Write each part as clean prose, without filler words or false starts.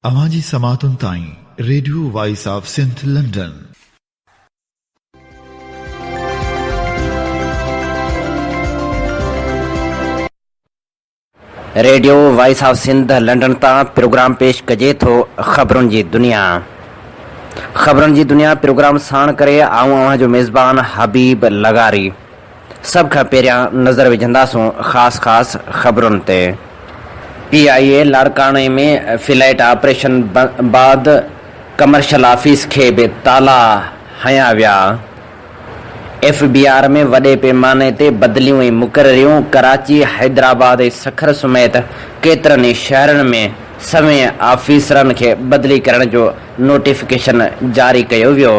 اوهان جي سماعتن تائين radio voice of Sindh London. Radio voice of Sindh London تان پروگرام پيش ڪجي ٿو خبرن جي دنيا خبرن جي دنيا پروگرام ساڻ ڪري آئون اوهان جو ميزبان حبيب لغاري. سڀ کان پهريان نظر وجهنداسون خاص خاص خبرن تي. پي آء اي لاڙڪاڻي ۾ فلائيٽ آپريشن بعد ڪمرشل آفيس کي به تالا هنيا ويا. ايف بي آر ۾ وڏي پيماني تي بدليون ۽ مقرريون، ڪراچي، حيدرآباد ۽ سکر سميت ڪيترن ئي شهرن ۾ سوين آفيسرن کي بدلي ڪرڻ جو نوٽيفڪيشن جاري ڪيو ويو.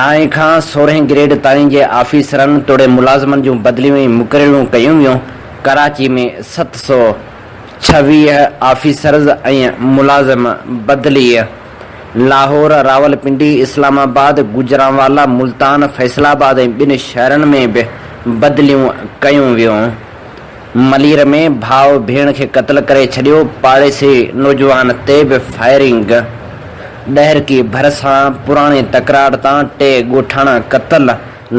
نائين کان سورهين گريڊ تائين جي آفيسرن توڙي ملازمن جون بدليون ۽ مقرريون ڪيون ويون، ڪراچي ۾ 726 آفيسرز ۽ ملازم بدلي، لاهور، راولپنڊي، اسلام آباد، گوجرانوالا، ملتان، فيصل آباد ۽ ٻين شهرن ۾ به بدليون ڪيون ويون. ملير ۾ ڀاء ڀيڻ کي قتل ڪري ڇڏيو، پاڙيسري نوجوان تي به فائرنگ، ڏهرڪي ڀرسان پراڻي تڪرار تان ٽي ڳوٺاڻا قتل،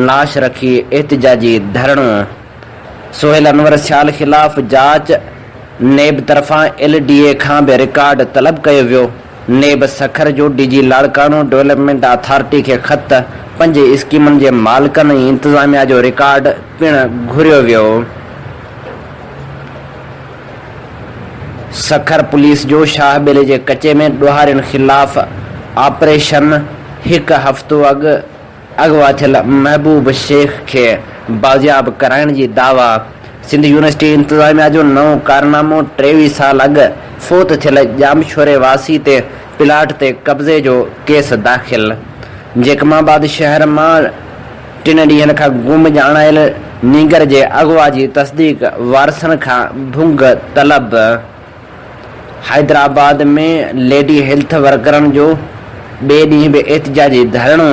لاش رکي احتجاجي ڌرڻو، سهيل انور سيال خلاف جاچ، نيب طرفان ايل ڊي اي کان به رڪارڊ طلب ڪيو ويو. نيب سکر جو ڊي جي لاڙڪاڻو ڊولپمينٽ اٿارٽي کي خط، پنج اسڪيمن جي مالڪن ۽ انتظاميا جو رڪارڊ پڻ گهريو ويو. سکر پوليس جو شاهه ٻيلي جي ڪچي ۾ ڏوهارين خلاف آپريشن، هڪ هفتو اڳ اغوا ٿيل محبوب شيخ کي بازياب ڪرائڻ جي دعويٰ، سنڌ يونيورسٽي انتظاميا جو نئون ڪارنامو، 23 سال اڳ فوت ٿيل ڄامشوري واسي تي پلاٽ تي قبضي جو ڪيس داخل، جيڪب آباد شهر مان ٽن ڏينهن کان گم ڄاڻايل نينگر جي اغوا جي تصديق، وارثن کان ڀنگ طلب. حيدرآباد ۾ ليڊي هيلٿ ورڪرن جو ٻئي ڏينهن به احتجاجي ڌرڻو،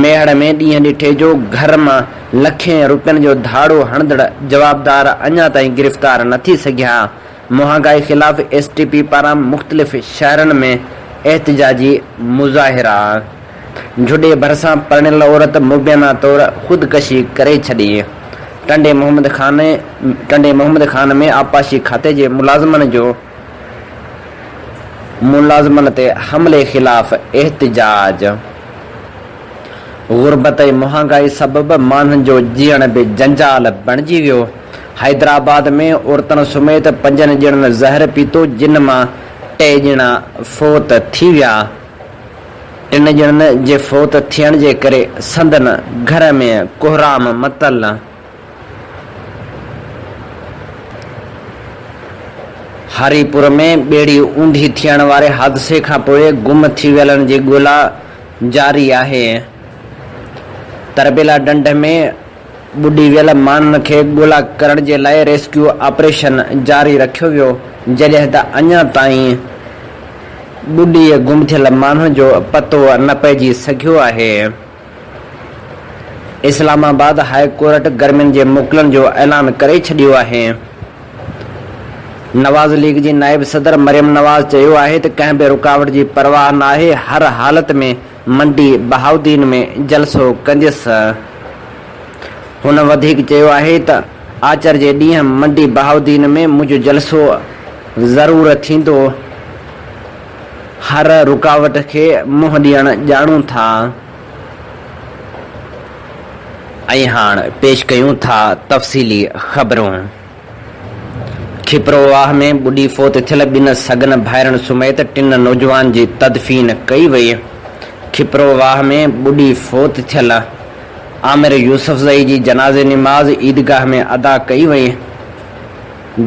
ميهڙ ۾ ڏينهن ڏٺي جو گهر مان لکين روپين جو ڌاڙو هڻندڙ جوابدار اڃا تائين گرفتار نه ٿي سگهيا، مهانگائي خلاف ايس ٽي پي پاران مختلف شهرن ۾ احتجاجي مظاهرا. جهڏي ڀرسان پرڻيل عورت مبينا طور خودڪشي ڪري ڇڏي. ٽنڊي محمد خان ٽنڊي محمد خان ۾ آبپاشي کاتي جي ملازمن جو ملازمن تي حملي خلاف احتجاج. غربت ۽ مهانگائي سبب ماڻهن جو جيئڻ به جنجال بڻجي ويو. حيدرآباد ۾ عورتن سميت پنجن ڄڻن زهر پيتو جن مان ٽي ڄڻا فوت ٿي ويا. ٽن ڄڻن جي فوت ٿيڻ جي ڪري سندن گهر ۾ ڪهرام متل. هاري پور ۾ ٻيڙي اونڌي ٿيڻ واري حادثي کانپوء گم ٿي ويلن جي ڳولا جاري آهي. تربيلا ڍنڍ ۾ ٻڏي ويل ماڻهن کي ڳولا ڪرڻ جي لاء ريسڪيو آپريشن جاري رکيو ويو، جڏهن ته اڃا تائين ٻڏي گم ٿيل ماڻهن جو پتو نه پئجي سگهيو آهي. اسلام آباد هاء ڪورٽ گرمين جي موڪلن جو اعلان ڪري ڇڏيو آهي. نواز ليگ جي نائب صدر مريم نواز چيو آهي ته ڪنهن به رڪاوٽ جي پرواهه ناهي، هر حالت ۾ منڊي بهاؤالدين ۾ جلسو ڪنديس. هن وڌيڪ چيو آهي ته آچر جي ڏينهن منڊي بهاؤالدين ۾ منهنجو جلسو ضرور ٿيندو، هر رڪاوٽ کي منهن ڏيڻ ڄاڻون ٿا. ۽ هاڻ پيش ڪيون ٿا تفصيلي خبرون. کپرو واهه ۾ ٻڏي فوت ٿيل ٻن سڳن ڀائرن سميت ٽن نوجوان جي تدفين ڪئي وئي. کپرو واهه ۾ ٻڏي فوت ٿيل عامر يوسفزئي جي جنازي نماز عيدگاهه ۾ ادا ڪئي وئي،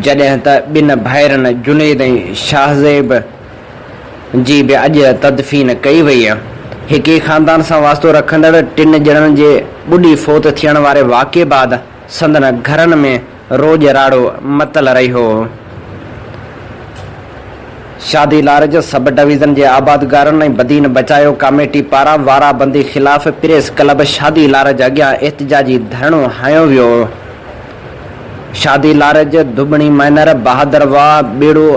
جڏهن ته ٻن ڀائرن جنيد ۽ شاهزيب جي به اڄ تدفين ڪئي وئي. هڪ ئي خاندان سان واسطو رکندڙ ٽن ڄڻن جي ٻڏي فوت ٿيڻ واري واقعي بعد سندن گهرن ۾ روڄ راڙو متل رهيو. شادي لارج سب ڊويزن جي آبادگارن ۽ بدين بچايو ڪاميٽي پاران وارا بندي خلاف پريس ڪلب شادي لارج اڳيان احتجاجي ڌرڻو هنيو ويو. شادي لارج، ڌوٻڻي مائنر، بهادر واهه، ٻيڙو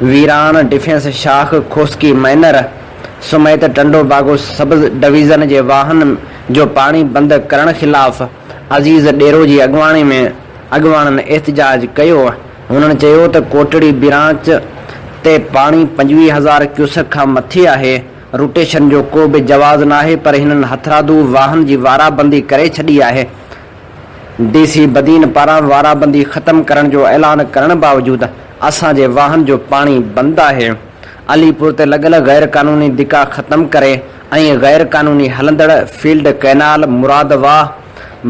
ويران ڊفينس شاخ کوسڪي مائنر سميت ٽنڊو باگو سب ڊويزن جي واهن جو پاڻي بند ڪرڻ خلاف عزيز ڏيرو جي اڳواڻي ۾ اڳواڻن احتجاج ڪيو. هنن چيو ته ڪوٽڙي برانچ تي پاڻي 25 هزار ڪيوسڪ کان مٿي آهي، روٽيشن جو ڪو به جواز ناهي پر هنن هٿرادو واهن جي وارابندي ڪري ڇڏي آهي، ڊي سي بدين پاران وارابندي ختم ڪرڻ جو اعلان ڪرڻ باوجود اسان جي واهن جو پاڻي بند آهي. علي پور تي لڳل غير قانوني دڪا ختم ڪري ۽ غير قانوني هلندڙ فيلڊ ڪئنال، مراد واهه،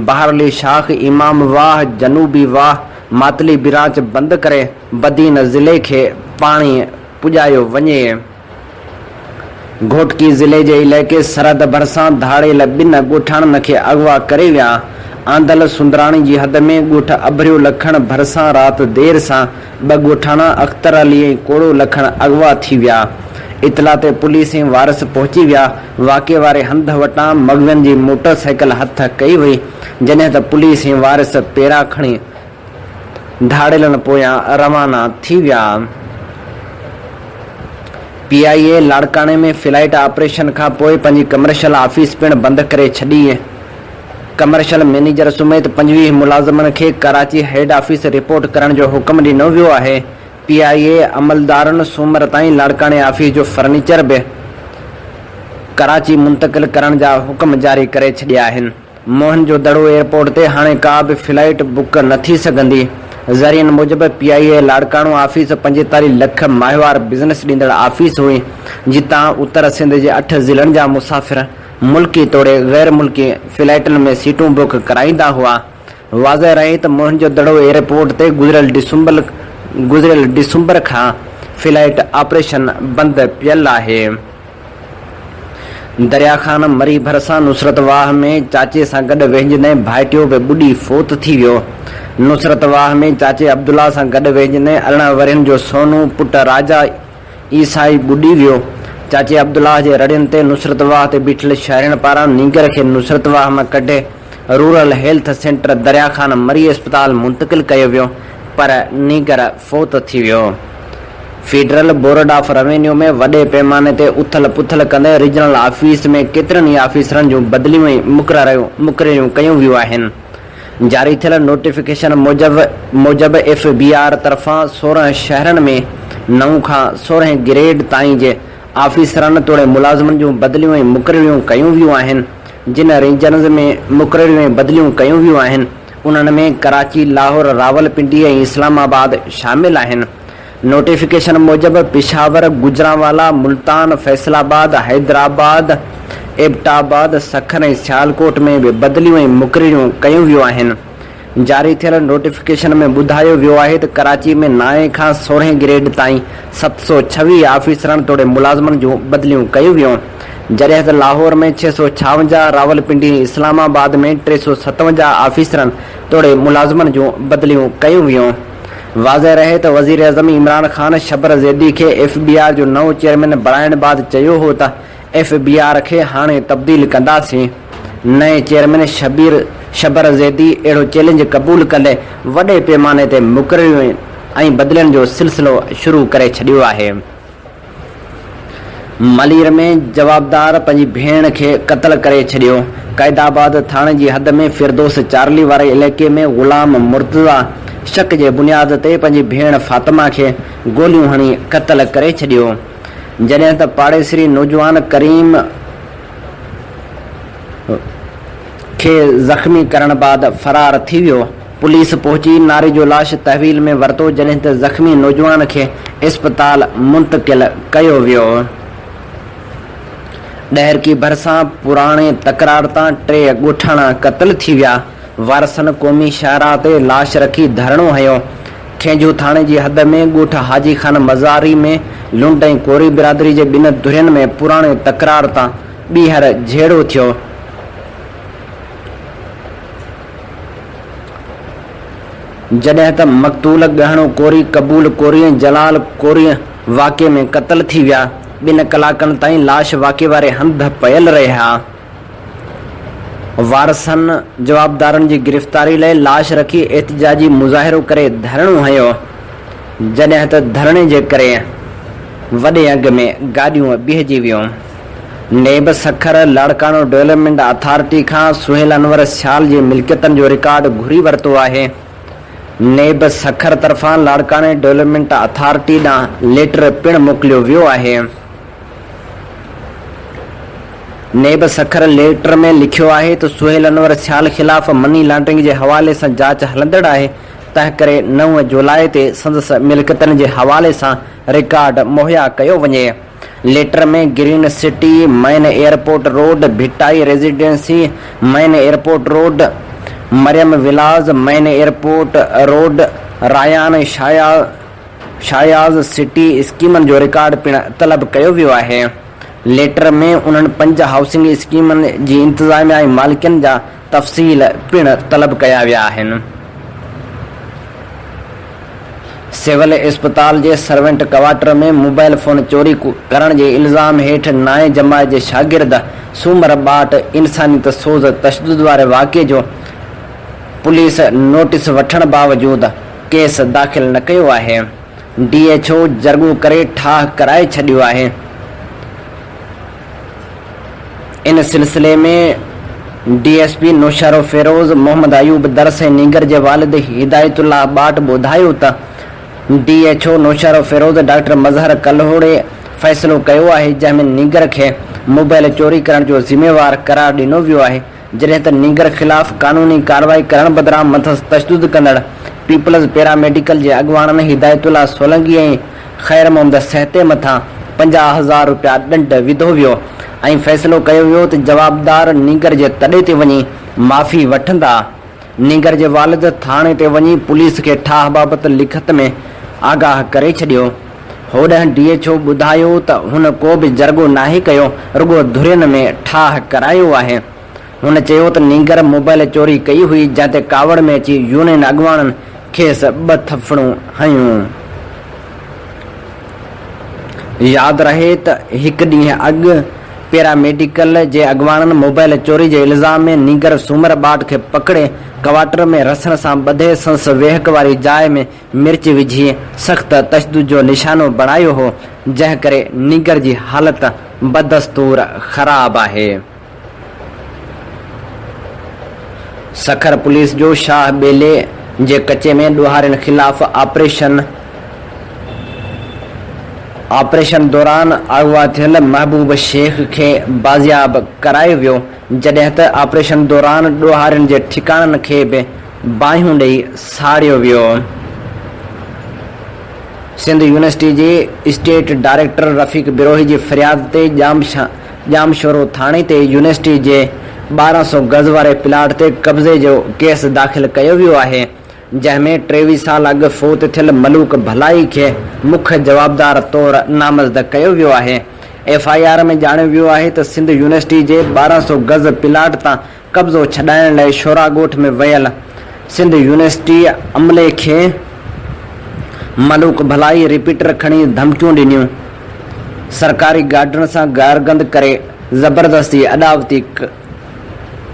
بهارلي شاخ، امام واهه، جنوبي واهه، ماتلي برانچ بند ڪري بدين ضلعي کي پاڻي پڄايو وڃي. گهوٽڪي ضلعي جي علائقي سرحد ڀرسان ڌاڙيل ٻن ڳوٺاڻن کي اغوا ڪري ويا. آندل سندراڻي جي حد ۾ ڳوٺ اڀريو لکڻ ڀرسان رات دير سان ٻه ڳوٺاڻا اختر علي ۽ ڪوڙو لکڻ اغوا ٿي ويا. اطلاع تي پوليس ۽ وارث پهچي ويا. واقعي واري هنڌ وٽان مغوين جي موٽر سائيڪل هٿ ڪئي وئي، جڏهن ته پوليس ۽ وارث پيرا کڻي ڌاڙيلن پويان روانا ٿي ويا. پي آء اي لاڙڪاڻي ۾ فلائيٽ آپريشن کان پوء پنهنجي ڪمرشل آفيس پڻ بند ڪري ڇڏي. ڪمرشل مئنيجر سميت 25 ملازمن کي ڪراچي هيڊ آفيس رپورٽ ڪرڻ جو حڪم ڏنو ويو آهي. پي آء اي عملدارن سومر تائين لاڙڪاڻي آفيس جو فرنيچر به ڪراچي منتقل ڪرڻ جا حڪم جاري ڪري ڇڏيا آهن. موهن جو دڙو ايئرپورٽ تي هاڻي ڪا به فلائيٽ بڪ نه ٿي سگهندي. ذريعن موجب P I A Larkana office 45 lakh ماهوار بزنس ڏيندڙ آفيس هئي، جتان اتر سنڌ جي اٺ ضلعن جا مسافر ملڪي توڙي غير ملڪي فلائيٽن ۾ سيٽون بڪ ڪرائيندا هئا. واضح رهي ته موهن جو دڙو ايئرپورٽ تي گذريل گذريل ڊسمبر کان فلائيٽ آپريشن بند پيل آهي. دريا خان مري ڀرسان نصرت واهه ۾ چاچي سان گڏ وهنجندي ڀائٽيو به ٻڏي فوت ٿي ويو. نصرت واهه ۾ چاچي عبدالله سان گڏ وهنجندي 18 ورهين جو سونو پٽ راجا عيسائي ٻڏي ويو. چاچي عبدالله جي رڙين تي نصرت واهه تي بيٺل شهرين پاران نينگر کي نصرت واهه مان ڪڍي rural health centre Darya Khan Marri اسپتال منتقل ڪيو ويو پر نينگر فوت ٿي ويو. فيڊرل بورڊ آف روينيو ۾ وڏي پيماني تي اٿل پٿل ڪندي ريجنل آفيس ۾ ڪيترن ئي آفيسرن جون بدليون ۽ مقرريون ڪيون ويون آهن. جاري ٿيل نوٽيفڪيشن موجب موجب ايف بي آر طرفان 16 شهرن ۾ نو کان 16 گريڊ تائين جي آفيسرن توڙي ملازمن جون بدليون ۽ مقرريون ڪيون ويون آهن. جن ريجنز ۾ مقرريون ۽ بدليون ڪيون ويون آهن انهن ۾ ڪراچي، لاهور، راولپنڊي ۽ اسلام آباد شامل آهن. نوٽيفڪيشن موجب پشاور، گجرانوالا، ملتان، فيصل آباد، حيدرآباد، ايبٽ آباد، سکر ۽ سيالڪوٽ ۾ به بدليون ۽ مقرريون ڪيون ويون آهن. جاري ٿيل نوٽيفڪيشن ۾ ٻڌايو ويو آهي ته ڪراچي ۾ نائين کان سورهين گريڊ تائين 726 آفيسرن توڙي ملازمن جون بدليون ڪيون ويون جڏهن ته لاهور ۾ 656، راولپنڊي ۽ اسلام آباد ۾ 357 آفيسرن توڙي ملازمن جون بدليون ڪيون ويون. واضح رهي ته وزيراعظم عمران خان شبر زيدي کي ايف بي آر جو نئون چيئرمين بڻائڻ بعد چيو هو ته ايف بي آر کي هاڻي تبديل ڪنداسين. نئين چيئرمين شبير شبر زيدي اهڙو چئلينج قبول ڪندي وڏي پيماني تي مقرريون ۽ بدلين جو سلسلو شروع ڪري ڇڏيو آهي. ملير ۾ جوابدار پنهنجي ڀيڻ کي قتل ڪري ڇڏيو. قائد آباد ٿاڻي جي حد ۾ فردوس چارلي واري علائقي ۾ غلام مرتضيٰ شڪ جي بنياد تي پنهنجي ڀيڻ فاطمه کي گوليون هڻي قتل ڪري ڇڏيو. جڏهن ته پاڙيسري نوجوان ڪريم کي زخمي ڪرڻ بعد فرار ٿي ويو. پوليس پهچي ناري جو لاش تحويل ۾ ورتو جڏهن ته زخمي نوجوان کي اسپتال منتقل ڪيو ويو. ڏهرڪي ڀرسان پراڻي تڪرار تان ٽي ڳوٺاڻا قتل ٿي ويا، وارثن قومي شاهراهه تي لاش رکي ڌرڻو هنيو. کينجهو ٿاڻي جي حد ۾ ڳوٺ حاجي خان مزاري ۾ لنڊ ۽ ڪوري برادري جي ٻن ڌرين ۾ پراڻي تڪرار تان ٻيهر جهيڙو ٿيو. جڏهن ته مقتول ڳهڻو ڪوري، قبول ڪوري ۽ جلال ڪوري واقعي ۾ قتل ٿي ويا. ٻن ڪلاڪن تائين لاش واقعي واري هنڌ پيل رهيا. وارثن جوابدارن جي گرفتاري لاء لاش رکي احتجاجي مظاهرو ڪري ڌرڻو هنيو، جڏهن ته ڌرڻي جي ڪري. وڏي انگ ۾ گاڏيون بيهجي ويون. NAB Sukkur Larkana development authority کان سهيل انور سيال جي ملڪيتن جو رڪارڊ گهري ورتو آهي. نيب سکر طرفان لاڙڪاڻي ڊولپمينٽ اٿارٽي ڏانهن ليٽر پڻ موڪليو ويو آهي. نيب سکر ليٽر ۾ لکيو آهي ته سهيل انور سيال خلاف مني لانڊرنگ جي حوالي سان جاچ هلندڙ آهي، تنهنڪري نو جولاء تي سندس ملڪيتن جي حوالي سان رڪارڊ مهيا ڪيو وڃي. Letter ۾ green city, main airport road, Bhittai residency, main airport road, Maryam villas, main airport road, Rayan Shayaz city اسڪيمن جو رڪارڊ پڻ طلب ڪيو ويو آهي. ليٽر ۾ انهن پنج هائوسنگ اسڪيمن جي انتظاميا ۽ مالڪين جا تفصيل پڻ طلب ڪيا ويا آهن. سول اسپتال جي سرونٽ ڪوارٽر ۾ موبائل فون چوري ڪرڻ جي الزام هيٺ نائين جماعت جي شاگرد سومر ٻاٽ انسانيت سوز تشدد واري واقعي جو پوليس نوٽيس وٺڻ باوجود ڪيس داخل نه ڪيو آهي، ڊي ايڇ او جرڳو ڪري ٺاهه ڪرائي ڇڏيو آهي. ان سلسلي ۾ D S P Naushahro Feroze Muhammad Ayub Dars ۽ نينگر جي والد هدايت الله ٻاٽ ٻڌايو ته D H O Naushahro Feroze doctor Mazhar ڪلهوڙي فيصلو ڪيو آهي جنهن ۾ نينگر کي موبائل چوري ڪرڻ جو ذميوار قرار ڏنو ويو آهي جڏهن ته نينگر خلاف قانوني ڪارروائي ڪرڻ بدران مٿس تشدد ڪندڙ پيپلز پيرا ميڊيڪل جي اڳواڻن هدايت الله سولنگي ۽ خير محمد سهتي مٿان 50,000 رپيا ڏنڊ وڌو ويو ۽ فيصلو ڪيو ويو ته جوابدار نينگر جي تڏي تي وڃي معافي وٺندا. نينگر جي والد ٿاڻي تي وڃي پوليس کي ٺاهه بابت لکت ۾ آگاهه ڪري ڇڏيو. هوڏانهن ڊي ايڇ او ٻڌايو ته هن ڪو به جرڳو ناهي ڪيو، رڳو ڌرين ۾ ٺاهه ڪرايو آهي. هن چيو ته نينگر موبائل چوري ڪئي هئي، جنهن تي ڪاوڙ ۾ اچي يونين اڳواڻن کيس ٻه ٿڦڙون هنيون. ياد رهي ته هڪ ڏينهن اڳ پيرا ميڊيڪل جي اڳواڻن موبائل چوري جي الزام ۾ نينگر سومر ٻاٽ کي پڪڙي ڪواٽر ۾ رسڻ سان ٻڌي سندس ويهڪ واري جاء ۾ مرچ وجهي سخت تشدد جو نشانو بڻايو هو، جنهن ڪري نينگر جي حالت بدستور خراب آهي. سکر پوليس جو شاهه ٻيلي جي ڪچي ۾ ڏوهارين خلاف آپريشن، آپريشن دوران اغوا ٿيل محبوب شيخ کي بازياب ڪرايو ويو، جڏهن ته آپريشن دوران ڏوهارين جي ٺڪاڻن کي به باهيون ڏئي ساڙيو ويو. سنڌ يونيورسٽي جي اسٽيٽ ڊائريڪٽر رفيق بروهي جي فرياد تي ڄامشورو ٿاڻي تي يونيورسٽي جي 1200 گز واري پلاٽ تي قبضي جو ڪيس داخل ڪيو ويو آهي، جنهن ۾ 23 سال اڳ فوت ٿيل ملوڪ ڀلائي کي مک جوابدار طور نامزد ڪيو ويو آهي. ايف I R ۾ ڄاڻيو ويو آهي ته سنڌ يونيورسٽي جي 1200 گز پلاٽ تان قبضو ڇڏائڻ لاء شورا ڳوٺ ۾ ويل سنڌ يونيورسٽي عملي کي ملوڪ ڀلائي رپيٽر کڻي ڌمڪيون ڏنيون، سرڪاري گارڊن سان گارگند ڪري زبردستي اڏاوتي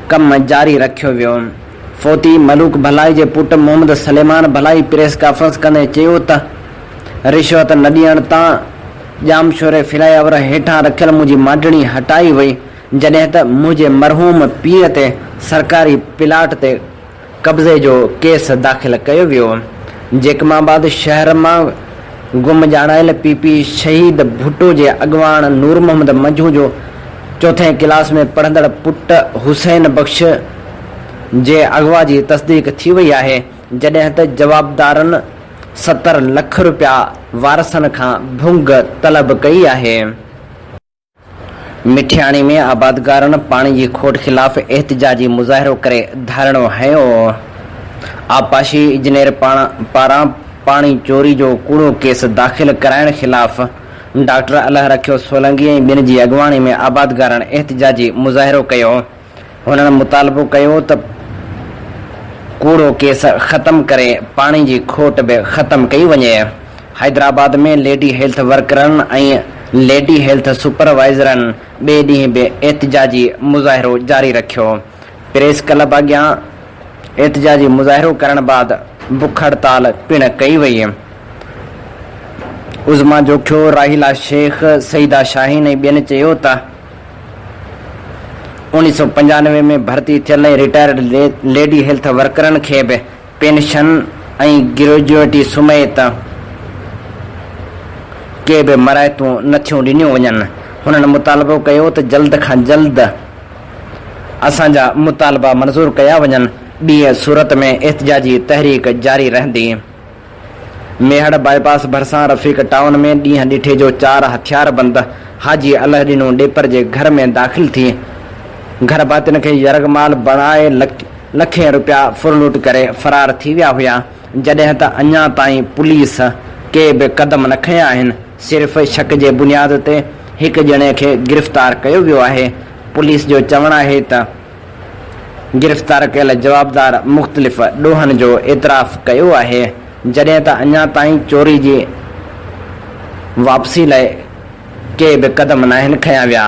ڪم جاري رکيو ويو. فوتي ملوڪ ڀلائي جي پٽ محمد سليمان ڀلائي پريس ڪانفرنس ڪندي چيو ته رشوت نه ڏيڻ تان ڄامشوري فلائي اوور هيٺان رکيل منهنجي مانڊڻي هٽائي وئي، جڏهن ته منهنجي مرحوم پيء تي سرڪاري پلاٽ تي قبضي جو ڪيس داخل ڪيو ويو. جيڪب آباد شهر مان گم ڄاڻايل پي پي شهيد ڀٽو جي اڳواڻ نور محمد منجهو جو چوٿين ڪلاس ۾ پڙهندڙ پٽ حسين بخش جي اغوا جي تصديق ٿي وئي آهي، جڏهن ته جوابدارن 70 لک رپيا وارثن کان ڀنگ طلب ڪئي آهي. مٺياڻي ۾ آبادگارن پاڻي جي کوٽ خلاف احتجاجي مظاهرو ڪري ڌرڻو هنيو، آبپاشي انجنيئر پاران پاڻي چوري جو ڪوڙو ڪيس داخل ڪرائڻ خلاف ڊاڪٽر الهه رکيو سولنگي ۽ ٻين جي اڳواڻي ۾ آبادگارن احتجاجي مظاهرو ڪيو، هنن مطالبو ڪيو ته ڪوڙو ڪيس ختم ڪري پاڻي جي کوٽ به ختم ڪئي وڃي. حيدرآباد ۾ ليڊي هيلٿ ورڪرن ۽ ليڊي هيلٿ سپروائيزرن ٻئي ڏينهن به احتجاجي مظاهرو جاري رکيو. پريس ڪلب اڳيان احتجاجي مظاهرو ڪرڻ بعد بک هڙتال پڻ ڪئي وئي. عظميٰ جوکيو، راحيلا شيخ، سعيده شاهين ۽ ٻين چيو ته 1995 ۾ ڀرتي ٿيل ۽ رٽائرڊ ليڊي هيلٿ ورڪرن کي به پينشن ۽ گريجوئٽي سميت ڪي به مراعتون نٿيون ڏنيون وڃن. هنن مطالبو ڪيو ته جلد کان جلد اسان جا مطالبا منظور ڪيا وڃن، ٻيء صورت ۾ احتجاجي تحريڪ جاري رهندي. ميهڙ باء پاس ڀرسان رفيق ٽائون ۾ ڏينهن ڏٺي جو چار هٿياربند حاجي الهڏنو ڏيپر جي گهر ۾ داخل ٿي گهرڀاتين کي يرغمال بڻائي لکين رپيا ڦرلوٽ ڪري فرار ٿي ويا هيا جڏهن ته اڃا تائين پوليس ڪي به قدم نه کنيا آهن صرف شڪ جي بنياد تي هڪ ڄڻي کي گرفتار ڪيو ويو آهي پوليس جو چوڻ آهي ته گرفتار ڪيل جوابدار مختلف ڏوهن جو اعتراف ڪيو آهي، جڏهن ته اڃا تائين چوري جي واپسي لاء ڪي به قدم ناهن کنيا ويا.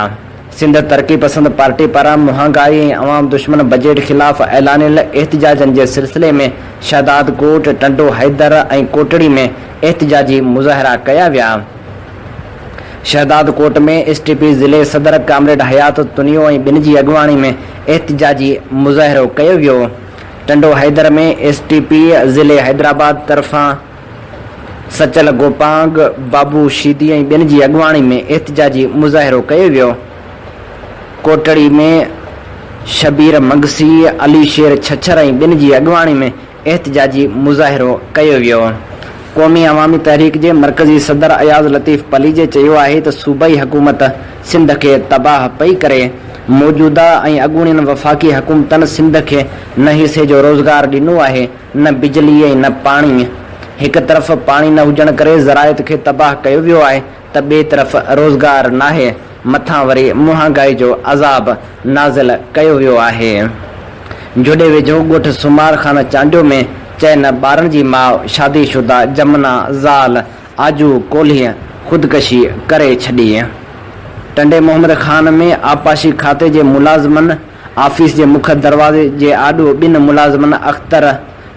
سنڌ ترقي پسند پارٽي پاران مهانگائي ۽ عوام دشمن بجيٽ خلاف اعلانيل احتجاجن جي سلسلي ۾ شهدادڪوٽ، ٽنڊو حيدر ۽ ڪوٽڙي ۾ احتجاجي مظاهرا ڪيا ويا. شهدادڪوٽ ۾ ايس ٽي پي ضلعي صدر ڪامريڊ حيات تنيو ۽ ٻين جي اڳواڻي ۾ احتجاجي مظاهرو ڪيو ويو. Tando Haider ۾ S T P ضلعي حيدرآباد طرفان سچل گوپانگ، بابو شيدي ۽ ٻين جي اڳواڻي ۾ احتجاجي مظاهرو ڪيو ويو. ڪوٽڙي ۾ شبير منگسي، علي شير ڇڇر ۽ ٻين جي اڳواڻي ۾ احتجاجي مظاهرو ڪيو ويو. قومي عوامي تحريڪ جي مرڪزي صدر اياز لطيف پليجي چيو آهي ته صوبائي حڪومت سنڌ کي تباهه پئي ڪري، موجوده ۽ اڳوڻين وفاقي حڪومتن سنڌ کي نه حصي جو روزگار ڏنو آهي نه بجلي ۽ نه پاڻي، هڪ طرف پاڻي نه هجڻ ڪري زراعت کي تباهه ڪيو ويو آهي ته ٻئي طرف روزگار ناهي، مٿان وري مهانگائي جو عذاب نازل ڪيو ويو آهي. جوڏي ويجهو ڳوٺ سومار خان چانڊيو ۾ چئن ٻارن جي ماء شادي شده جمنا زال آجو ڪولهي خودڪشي ڪري ڇڏي. ٽنڊي محمد خان ۾ آبپاشي کاتي جي ملازمن آفيس جي مک دروازي جي آڏو ٻن ملازمن اختر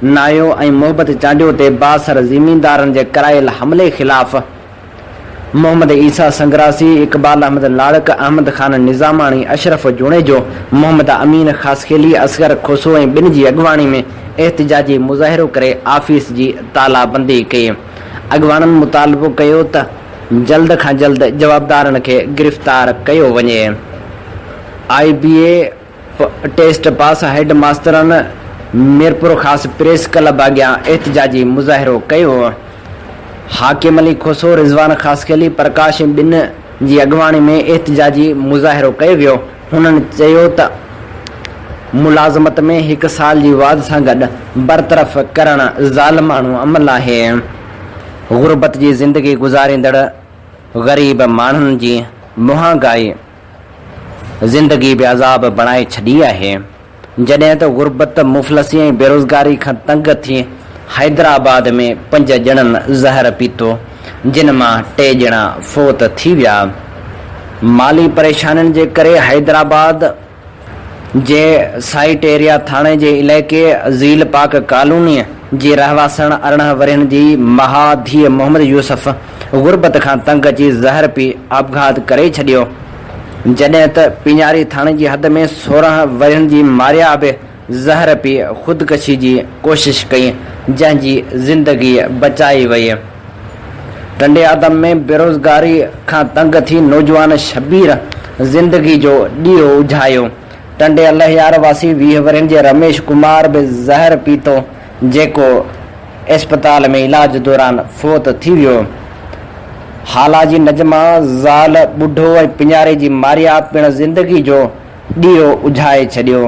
نايو ۽ محبت چانڊيو تي بااثر زميندارن جي ڪرايل حملي خلاف محمد عيسيٰ سنگراسي، اقبال احمد لاڙڪ، احمد خان نظاماڻي، اشرف جوڻيجو، محمد امين خاصخيلي، اصغر کوسو ۽ ٻين جي اڳواڻي ۾ احتجاجي مظاهرو ڪري آفيس جي تالا بندي ڪئي. اڳواڻن مطالبو ڪيو ته جلد کان جلد جوابدارن کي گرفتار ڪيو وڃي. آء بي اي ٽيسٽ پاس هيڊ ماسترن ميرپورخاص پريس ڪلب اڳيان احتجاجي مظاهرو ڪيو. حاڪم علي کوسو، رضوان خاصخيلي، پرڪاش ۽ ٻين جي اڳواڻي ۾ احتجاجي مظاهرو ڪيو ويو. هنن چيو ته ملازمت ۾ هڪ سال جي واڌ سان گڏ برطرف ڪرڻ ظالماڻو عمل آهي. غربت جي زندگي گذاريندڙ غريب ماڻهن جي مهانگائي زندگي به عذاب بڻائي ڇڏي آهي. جڏهن ته غربت، مفلسي ۽ بيروزگاري کان تنگ ٿي حيدرآباد ۾ پنج ڄڻن زهر پيتو، جن مان ٽي ڄڻا فوت ٿي ويا. مالي پريشانين جي ڪري حيدرآباد جي سائيٽ ايريا ٿاڻي جي علائقي ذيل پاڪ ڪالونيء جي رهواسڻ 18 ورهين جي مها ڌيء محمد يوسف غربت کان تنگ اچي زهر پي آپگهات ڪري ڇڏيو، جڏهن ته پيڃاري ٿاڻي جي حد ۾ 16 ورهين جي ماريا به زهر پي خودڪشي جي ڪوشش ڪئي، جنهن جي زندگي بچائي وئي. ٽنڊي آدم ۾ بيروزگاري کان تنگ ٿي نوجوان شبير زندگي جو ڏيئو اجهايو. ٽنڊي الهيار واسي 20 ورهين جي رميش ڪمار به زهر پيتو، جيڪو اسپتال ۾ علاج دوران فوت ٿي ويو. هالا جي نجما زال ٻڍو ۽ پڃاري جي ماريا پڻ زندگي جو ڏيئو اجهائي ڇڏيو.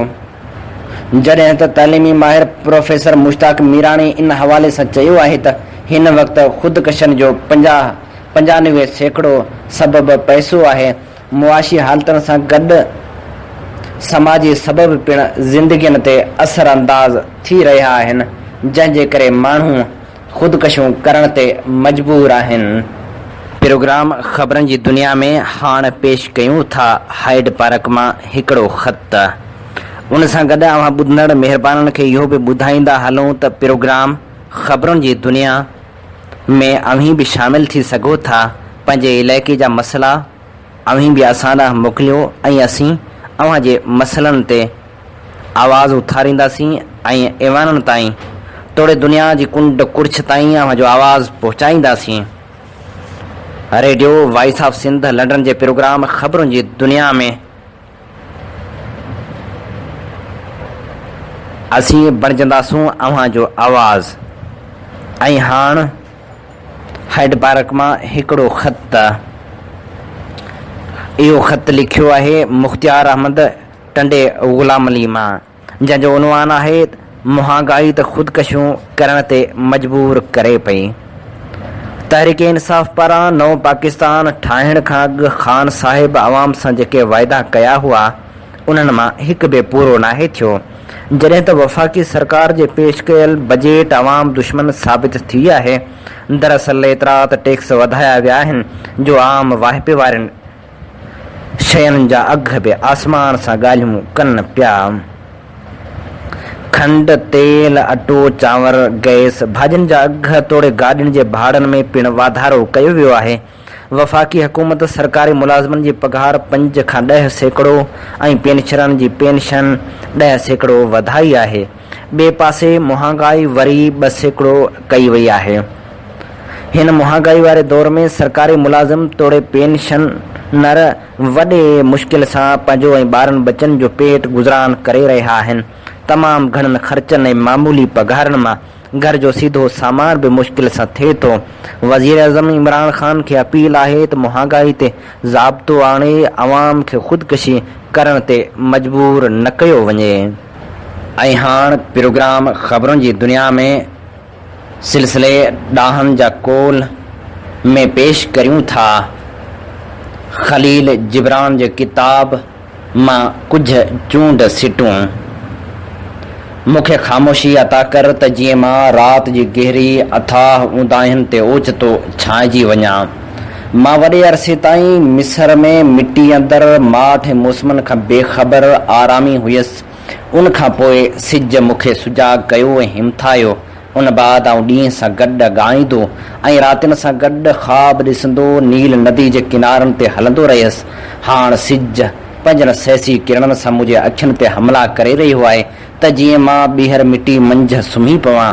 جڏهن ته تعليمي ماهر پروفيسر مشتاق ميراڻي ان حوالي سان چيو آهي ته هن وقت خودڪشن جو 50 95% سبب پئسو آهي، معاشي حالتن سان گڏ سماجي سبب پڻ زندگين تي اثر انداز ٿي رهيا آهن، جنهن جي ڪري ماڻهو خودڪشيون ڪرڻ تي مجبور آهن. پروگرام خبرن جي دنيا ۾ هاڻ پيش ڪيون ٿا هائيڊ پارڪ مان هڪڙو خط. ان سان گڏ اوهان ٻڌندڙ مهربانن کي اهو به ٻڌائيندا هلون ته پروگرام خبرن جي دنيا. ۾ اوهين به شامل ٿي سگهو ٿا. پنهنجي علائقي جا مسئلا اوهين به اسان ڏانهن موڪليو ۽ اسين اوهان جي مسئلن تي آواز اٿارينداسين ۽ ايوانن تائين توڙي دنيا جي ڪنڊ ڪڙڇ تائين اوهان جو آواز پهچائينداسين. Radio voice of Sindh London جي پروگرام خبرن جي دنيا ۾ اسين بڻجنداسون اوهان جو آواز ۽ هاڻ هائيڊ پارڪ مان هڪڙو خط اهو خط لکيو آهي مختيار احمد ٽنڊي غلام علي مان جنهن جو عنوان آهي مهانگائي ته خودڪشيون ڪرڻ تي مجبور ڪري پئي. تحريڪ انصاف پاران نئون پاڪستان ٺاهڻ کان اڳ خان صاحب عوام سان جيڪي واعدا ڪيا هئا انهن مان هڪ به پورو ناهي ٿيو جڏهن ته وفاقي سرڪار جي پيش ڪيل بجيٽ عوام دشمن ثابت ٿي آهي دراصل ايترا ته ٽيڪس وڌايا ويا آهن جو عام واهپي وارين شين جا اگهه به آسمان سان ڳالهيون ڪن پيا. کنڊ، تيل، اٽو، چانور، گئس، ڀاڄين جا اگهه توڙي گاڏين جي ڀاڙن ۾ پڻ واڌارو ڪيو ويو آهي. وفاقي حڪومت سرڪاري ملازمن جي پگهار پنج کان 10% ۽ پينشنرن جي پينشن 10% وڌائي آهي. ٻئي پاسي مهانگائي وري 2% ڪئي وئي آهي. هن مهانگائي واري دور ۾ سرڪاري ملازم توڙي پينشنر وڏي مشڪل سان پنهنجو ۽ ٻارن ٻچن جو پيٽ گذران ڪري رهيا آهن. تمام گهڻن خرچن ۽ معمولي پگهارن مان گهر جو سيڌو سامان به مشڪل سان ٿئي ٿو. وزيراعظم عمران خان کي اپيل آهي ته مهانگائي تي ضابطو آڻي عوام کي خودڪشي ڪرڻ تي مجبور نه ڪيو وڃي. ۽ هاڻ پروگرام خبرن جي دنيا ۾ سلسلي ڏاهن جا قول ۾ پيش ڪريون ٿا. خليل جبران جي ڪتاب مان ڪجهه چونڊ سٽون. مون کي خاموشي عطا ڪر ته جيئن مان رات جي گهري اٿاهه اونداهين تي اوچتو ڇانئجي وڃان. مان وڏي عرصي تائين مصر ۾ مٽي اندر ماٺ ۽ موسمن کان بي خبر آرامي هيس. ان کان پوء سج مون کي سجاڳ ڪيو ۽ همٿايو. ان بعد آئون ڏينهن سان گڏ ڳائيندو ۽ راتين سان گڏ خواب ڏسندو نيل ندي جي ڪنارن تي هلندو رهيس. هاڻ سج پنهنجن سهسي ڪرڻن سان منهنجي اکين تي حملا ڪري رهيو آهي ته جيئن مان ٻيهر مٽي منجهه سمهي پوان.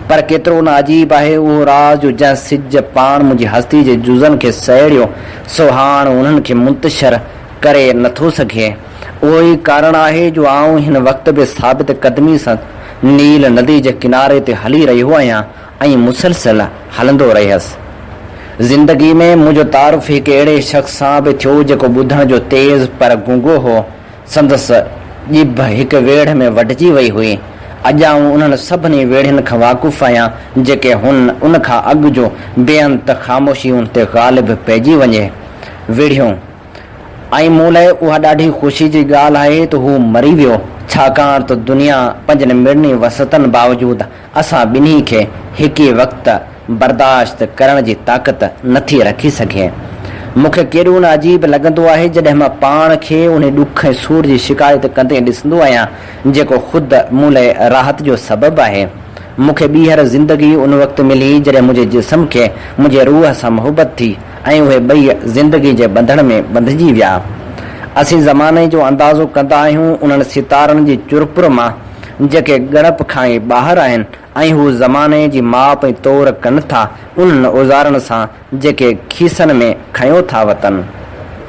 پر ڪيترو نه عجيب آهي اهو راز جو جنهن سج پاڻ منهنجي هستي جي جزن کي سهيڙيو سو هاڻ انهن کي منتشر ڪري نٿو سگهي. اهو ئي ڪارڻ آهي جو آئون هن وقت به ثابت قدمي سان نيل ندي جي ڪناري تي هلي رهيو آهيان ۽ مسلسل هلندو رهيس. زندگي ۾ منهنجو تعارف هڪ اهڙي شخص سان به ٿيو جيڪو ٻڌڻ جو تيز پر گونگو هو. سندس ڄڀ هڪ ويڙهه ۾ وڍجي وئي هئي. اڄ آئون انهن سڀني ويڙهين کان واقف آهيان جيڪي هن ان کان اڳ جو بي انت خاموشي ان تي غالب پئجي وڃي وڙهيون. ۽ مون لاء اها ڏاڍي خوشي جي ڳالهه آهي ته هو مري ويو، ڇاڪاڻ ته دنيا پنهنجن مڙني وسعتن باوجود اسان ٻنهي کي هڪ ئي وقت برداشت ڪرڻ جي طاقت نٿي رکي سگهي. مون کي ڪيڏو نه عجيب لڳندو آهي جڏهن مان پاڻ کي انهي ڏک ۽ سور جي شڪايت ڪندي ڏسندو آهيان، جيڪو خود مون لاء راحت جو سبب آهي. مون کي ٻيهر زندگي ان وقت ملي جڏهن منهنجي جسم کي منهنجي روح سان محبت ٿي ۽ اهي ٻئي زندگي جي ٻنڌڻ ۾ ٻنڌجي ويا. اسين زماني جو اندازو ڪندا آهيون انهن ستارن جي چرپر مان جيڪي ڳڻپ کان ئي ٻاهر آهن ۽ هو زماني جي ماپ ۽ تور ڪن ٿا انهن اوزارن سان جيڪي کيسن ۾ کنيو ٿا وتن.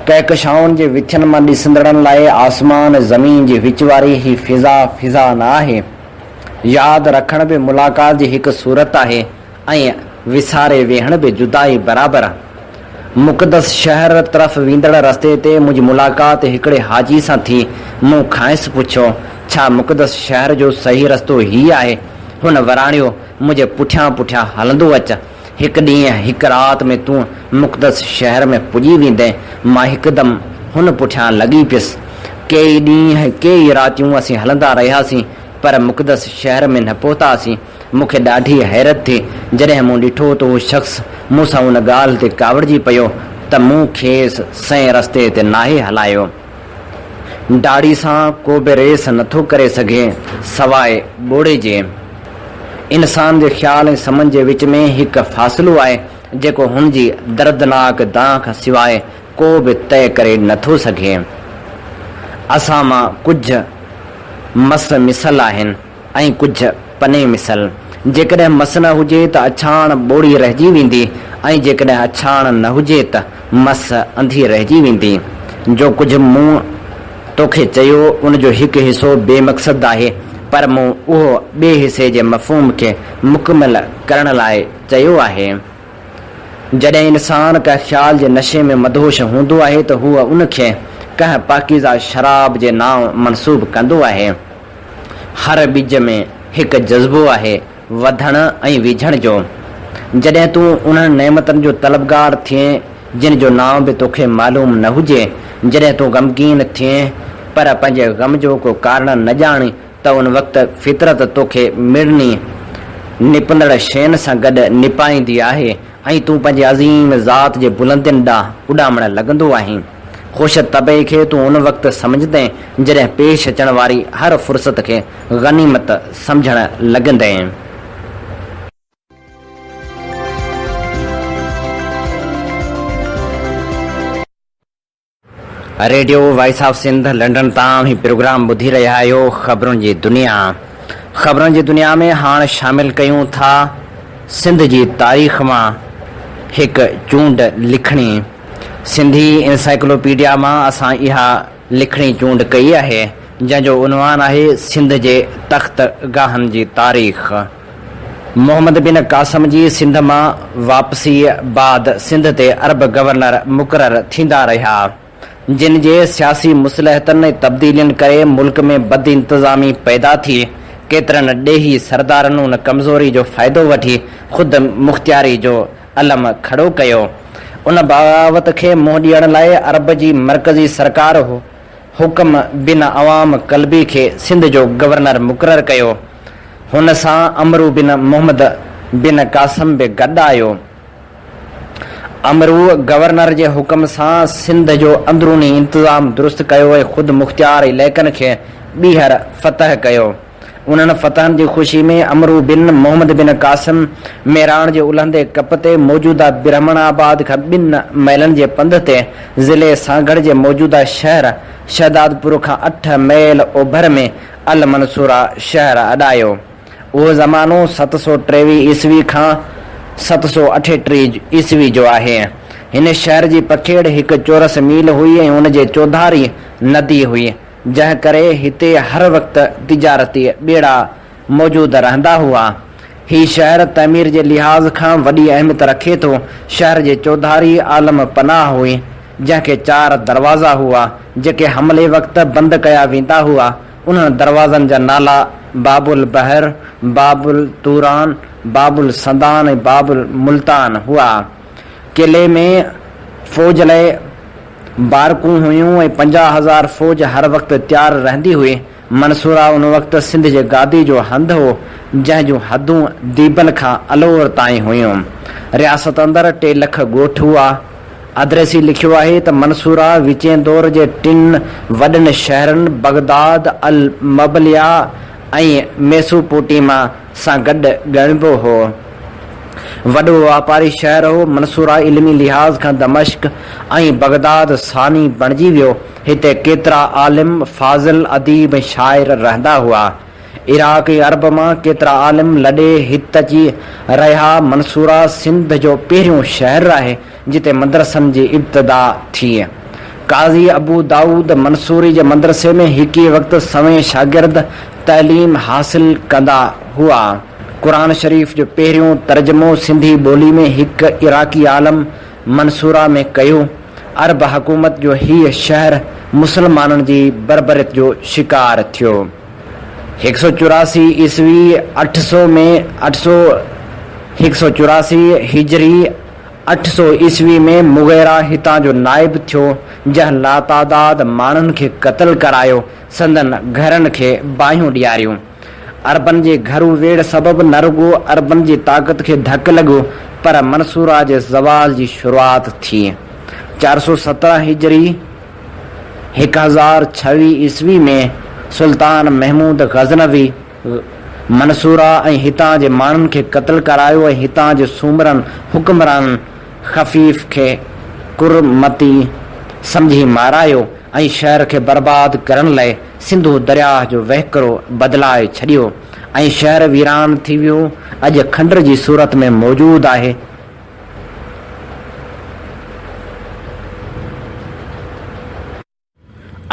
ڪهڪشائن جي وٿين مان ڏسندڙن لاء آسمان ۽ زمين جي وچ واري هي فضا، فضا نه آهي. ياد رکڻ به ملاقات جي هڪ صورت آهي ۽ وساري ويهڻ به جدائي برابر. مقدس شهر طرف ويندڙ رستي تي منهنجي ملاقات هڪڙي حاجي سان ٿي. مون کانئس پڇيو، ڇا مقدس شهر جو صحيح رستو هي آهي؟ هن وراڻيو، منهنجي پٺيان پٺيان هلندو اچ. هڪ ڏينهن هڪ رات ۾ تون مقدس شهر ۾ پڄي ويندين. مان هڪدم هن پٺيان لڳي پيس. ڪيئي ڏينهن ۽ ڪيئي راتيون اسين هلندا رهياسين، پر مقدس شهر ۾ نه پهتاسين. مون کي ڏاڍي حيرت ٿي، جڏهن مون ڏٺو ته اهو شخص مون سان ان ڳالهه تي ڪاوڙجي پيو ته مون کيس سئين رستي تي ناهي هلايو. ڊاڙي سان ڪو به ريس نٿو ڪري سگهي، سواء ٻوڙي جي. انسان جي خيال ۽ سمجهه جي وچ ۾ هڪ فاصلو آهي، جيڪو هن جي دردناڪ دانهن کان سواء ڪو به طئي ڪري نه ٿو سگهي. اسان مان ڪجهه مس مثل آهن ۽ ڪجهه پني مثل. جيڪڏهن مس نه هجي ته اڇاڻ ٻوڙي رهجي ويندي ۽ جيڪڏهن اڇاڻ نه هجي ته مس انڌي رهجي ويندي. جو ڪجهه مون توکي چيو ان جو هڪ حصو بي مقصد آهي پر مون اهو ٻئي حصي جي مفهوم کي مڪمل ڪرڻ لاء چيو آهي. جڏهن انسان ڪنهن خيال جي نشي ۾ مدهوش هوندو آهي ته هو ان کي ڪنهن پاڪيزه شراب جي نانء منسوب ڪندو آهي. هر ٻج ۾ هڪ جذبو آهي وڌڻ ۽ ويجهڻ جو. جڏهن تون انهن نعمتن جو طلبگار ٿئين جن جو نانء به توکي معلوم نه هجي، جڏهن تون غمگين ٿئين پر پنهنجي غم جو ڪو ڪارڻ نه ڄاڻين ته ان وقت فطرت توکي مڙني نپندڙ شين سان گڏ نپائيندي آهي ۽ تون پنهنجي عظيم ذات جي بلندين ڏانهن اڏامڻ لڳندو آهين. خوش طبعي کي تون ان وقت سمجهندين جڏهن پيش اچڻ واري هر فرصت کي غنيمت سمجهڻ لڳندين. Radio voice of Sindh London تان اوهين پروگرام ٻڌي رهيا آهيو خبرن جي دنيا خبرن جي دنيا ۾ هاڻ شامل ڪيون ٿا سنڌ جي تاريخ مان هڪ چونڊ لکڻي سنڌي انسائيڪلوپيڊيا مان اسان اها لکڻي چونڊ ڪئي آهي جنهن جو عنوان آهي سنڌ جي تخت گاهن جي تاريخ. محمد بن قاسم جي سنڌ مان واپسيء بعد سنڌ تي عرب گورنر مقرر ٿيندا رهيا، جن جي سياسي مصلحتن ۽ تبديلين ڪري ملڪ ۾ بدانتظامي پيدا ٿي. ڪيترن ڏيهي سردارن ان ڪمزوري جو فائدو وٺي خود مختياري جو علم کڙو ڪيو. ان بغاوت کي منهن ڏيڻ لاء عرب جي مرڪزي سرڪار حڪم بن عوام ڪلبي کي سنڌ جو گورنر مقرر ڪيو. هن سان عمرو بن محمد بن قاسم به گڏ آيو. عمروء گورنر جي حڪم سان سنڌ جو اندروني انتظام درست ڪيو ۽ خود مختيار علائقن کي ٻيهر فتح ڪيو. انهن فتحن جي خوشي ۾ عمرو بن محمد بن قاسم ميراڻ جي الهندي ڪپ تي موجوده برهمڻ آباد کان ٻن ميلن جي پنڌ تي ضلعي سانگهڙ جي موجوده شهر شهدادپور کان اٺ ميل اوڀر ۾ المنصوره شهر اڏايو. اهو زمانو 723 عيسوي کان 738 عيسوي جو آهي. هن شهر جي پکيڙ هڪ چورس ميل هئي ۽ ان جي چوڌاري ندي هئي، جنهن ڪري هتي هر وقت تجارتي ٻيڙا موجود رهندا هئا. هي شهر تعمير جي لحاظ کان وڏي اهميت رکي ٿو. شهر جي چوڌاري عالم پناهه هئي. جنهن کي چار دروازا هئا، جيڪي حملي وقت بند ڪيا ويندا هئا. انهن دروازن جا نالا باب البحر، باب الطوران، باب السندان ۽ باب الملتان هئا. قلعي ۾ فوج لاء بارڪون هيون ۽ 50,000 فوج هر وقت تيار رهندي هئي. منصوره ان وقت سنڌ جي گادي جو هنڌ هو، جنهن جون حدون ديبل کان الور تائين هيون. رياست اندر ٽي لک ڳوٺ هئا. ادريسي لکيو آهي ته منصوره وچين دور جي ٽن وڏن شهرن بغداد، المبليا ۽ ميسوپوٽيما سان گڏ ڳڻبو هو. وڏو واپاري شهر هو. منصوره علمي لحاظ کان دمشق ۽ بغداد ثاني بڻجي ويو. هتي ڪيترا عالم، فاضل، اديب ۽ شاعر رهندا هئا. عراق ۽ عرب مان ڪيترا عالم لڏي هت اچي رهيا. منصوره سنڌ جو پهريون شهر آهي، جتي مدرسن جي ابتدا ٿي. قاضي ابو دائود منصوري جي مدرسي ۾ هڪ ئي وقت سوين شاگرد تعليم حاصل ڪندا هئا. قرآن شريف جو پهريون ترجمو سنڌي ٻولي ۾ هڪ عراقي عالم منصوره ۾ ڪيو. عرب حڪومت جو هيء شهر مسلمانن جي بربريت جو شڪار ٿيو. هڪ سؤ 84 عيسوي اٺ سؤ ۾ اٺ سؤ هڪ سؤ 84 هجري اٺ سؤ عيسوي ۾ مغيره هتان جو نائب ٿيو، جنهن لاتعداد ماڻهن کي قتل ڪرايو، سندن گهرن کي باهيون ڏياريون. عربن جي گهرو ويڙهه سبب نه رڳو عربن جي طاقت کي ڌڪ لڳو، پر منصوره جي زوال جي شروعات ٿي. 417 هجري، 1026 عيسوي ۾ سلطان محمود غزنوي، منصوره ۽ هتان جي ماڻهن کي قتل ڪرايو ۽ هتان جي سومرن حڪمرانن خفيف کي قرمطي سمجهي مارايو ۽ شهر کي برباد ڪرڻ لئه سنڌو درياهه جو وهڪرو بدلائي ڇڏيو ۽ شهر ويران ٿي ويو، اڄ کنڊر جي صورت ۾ موجود آهي.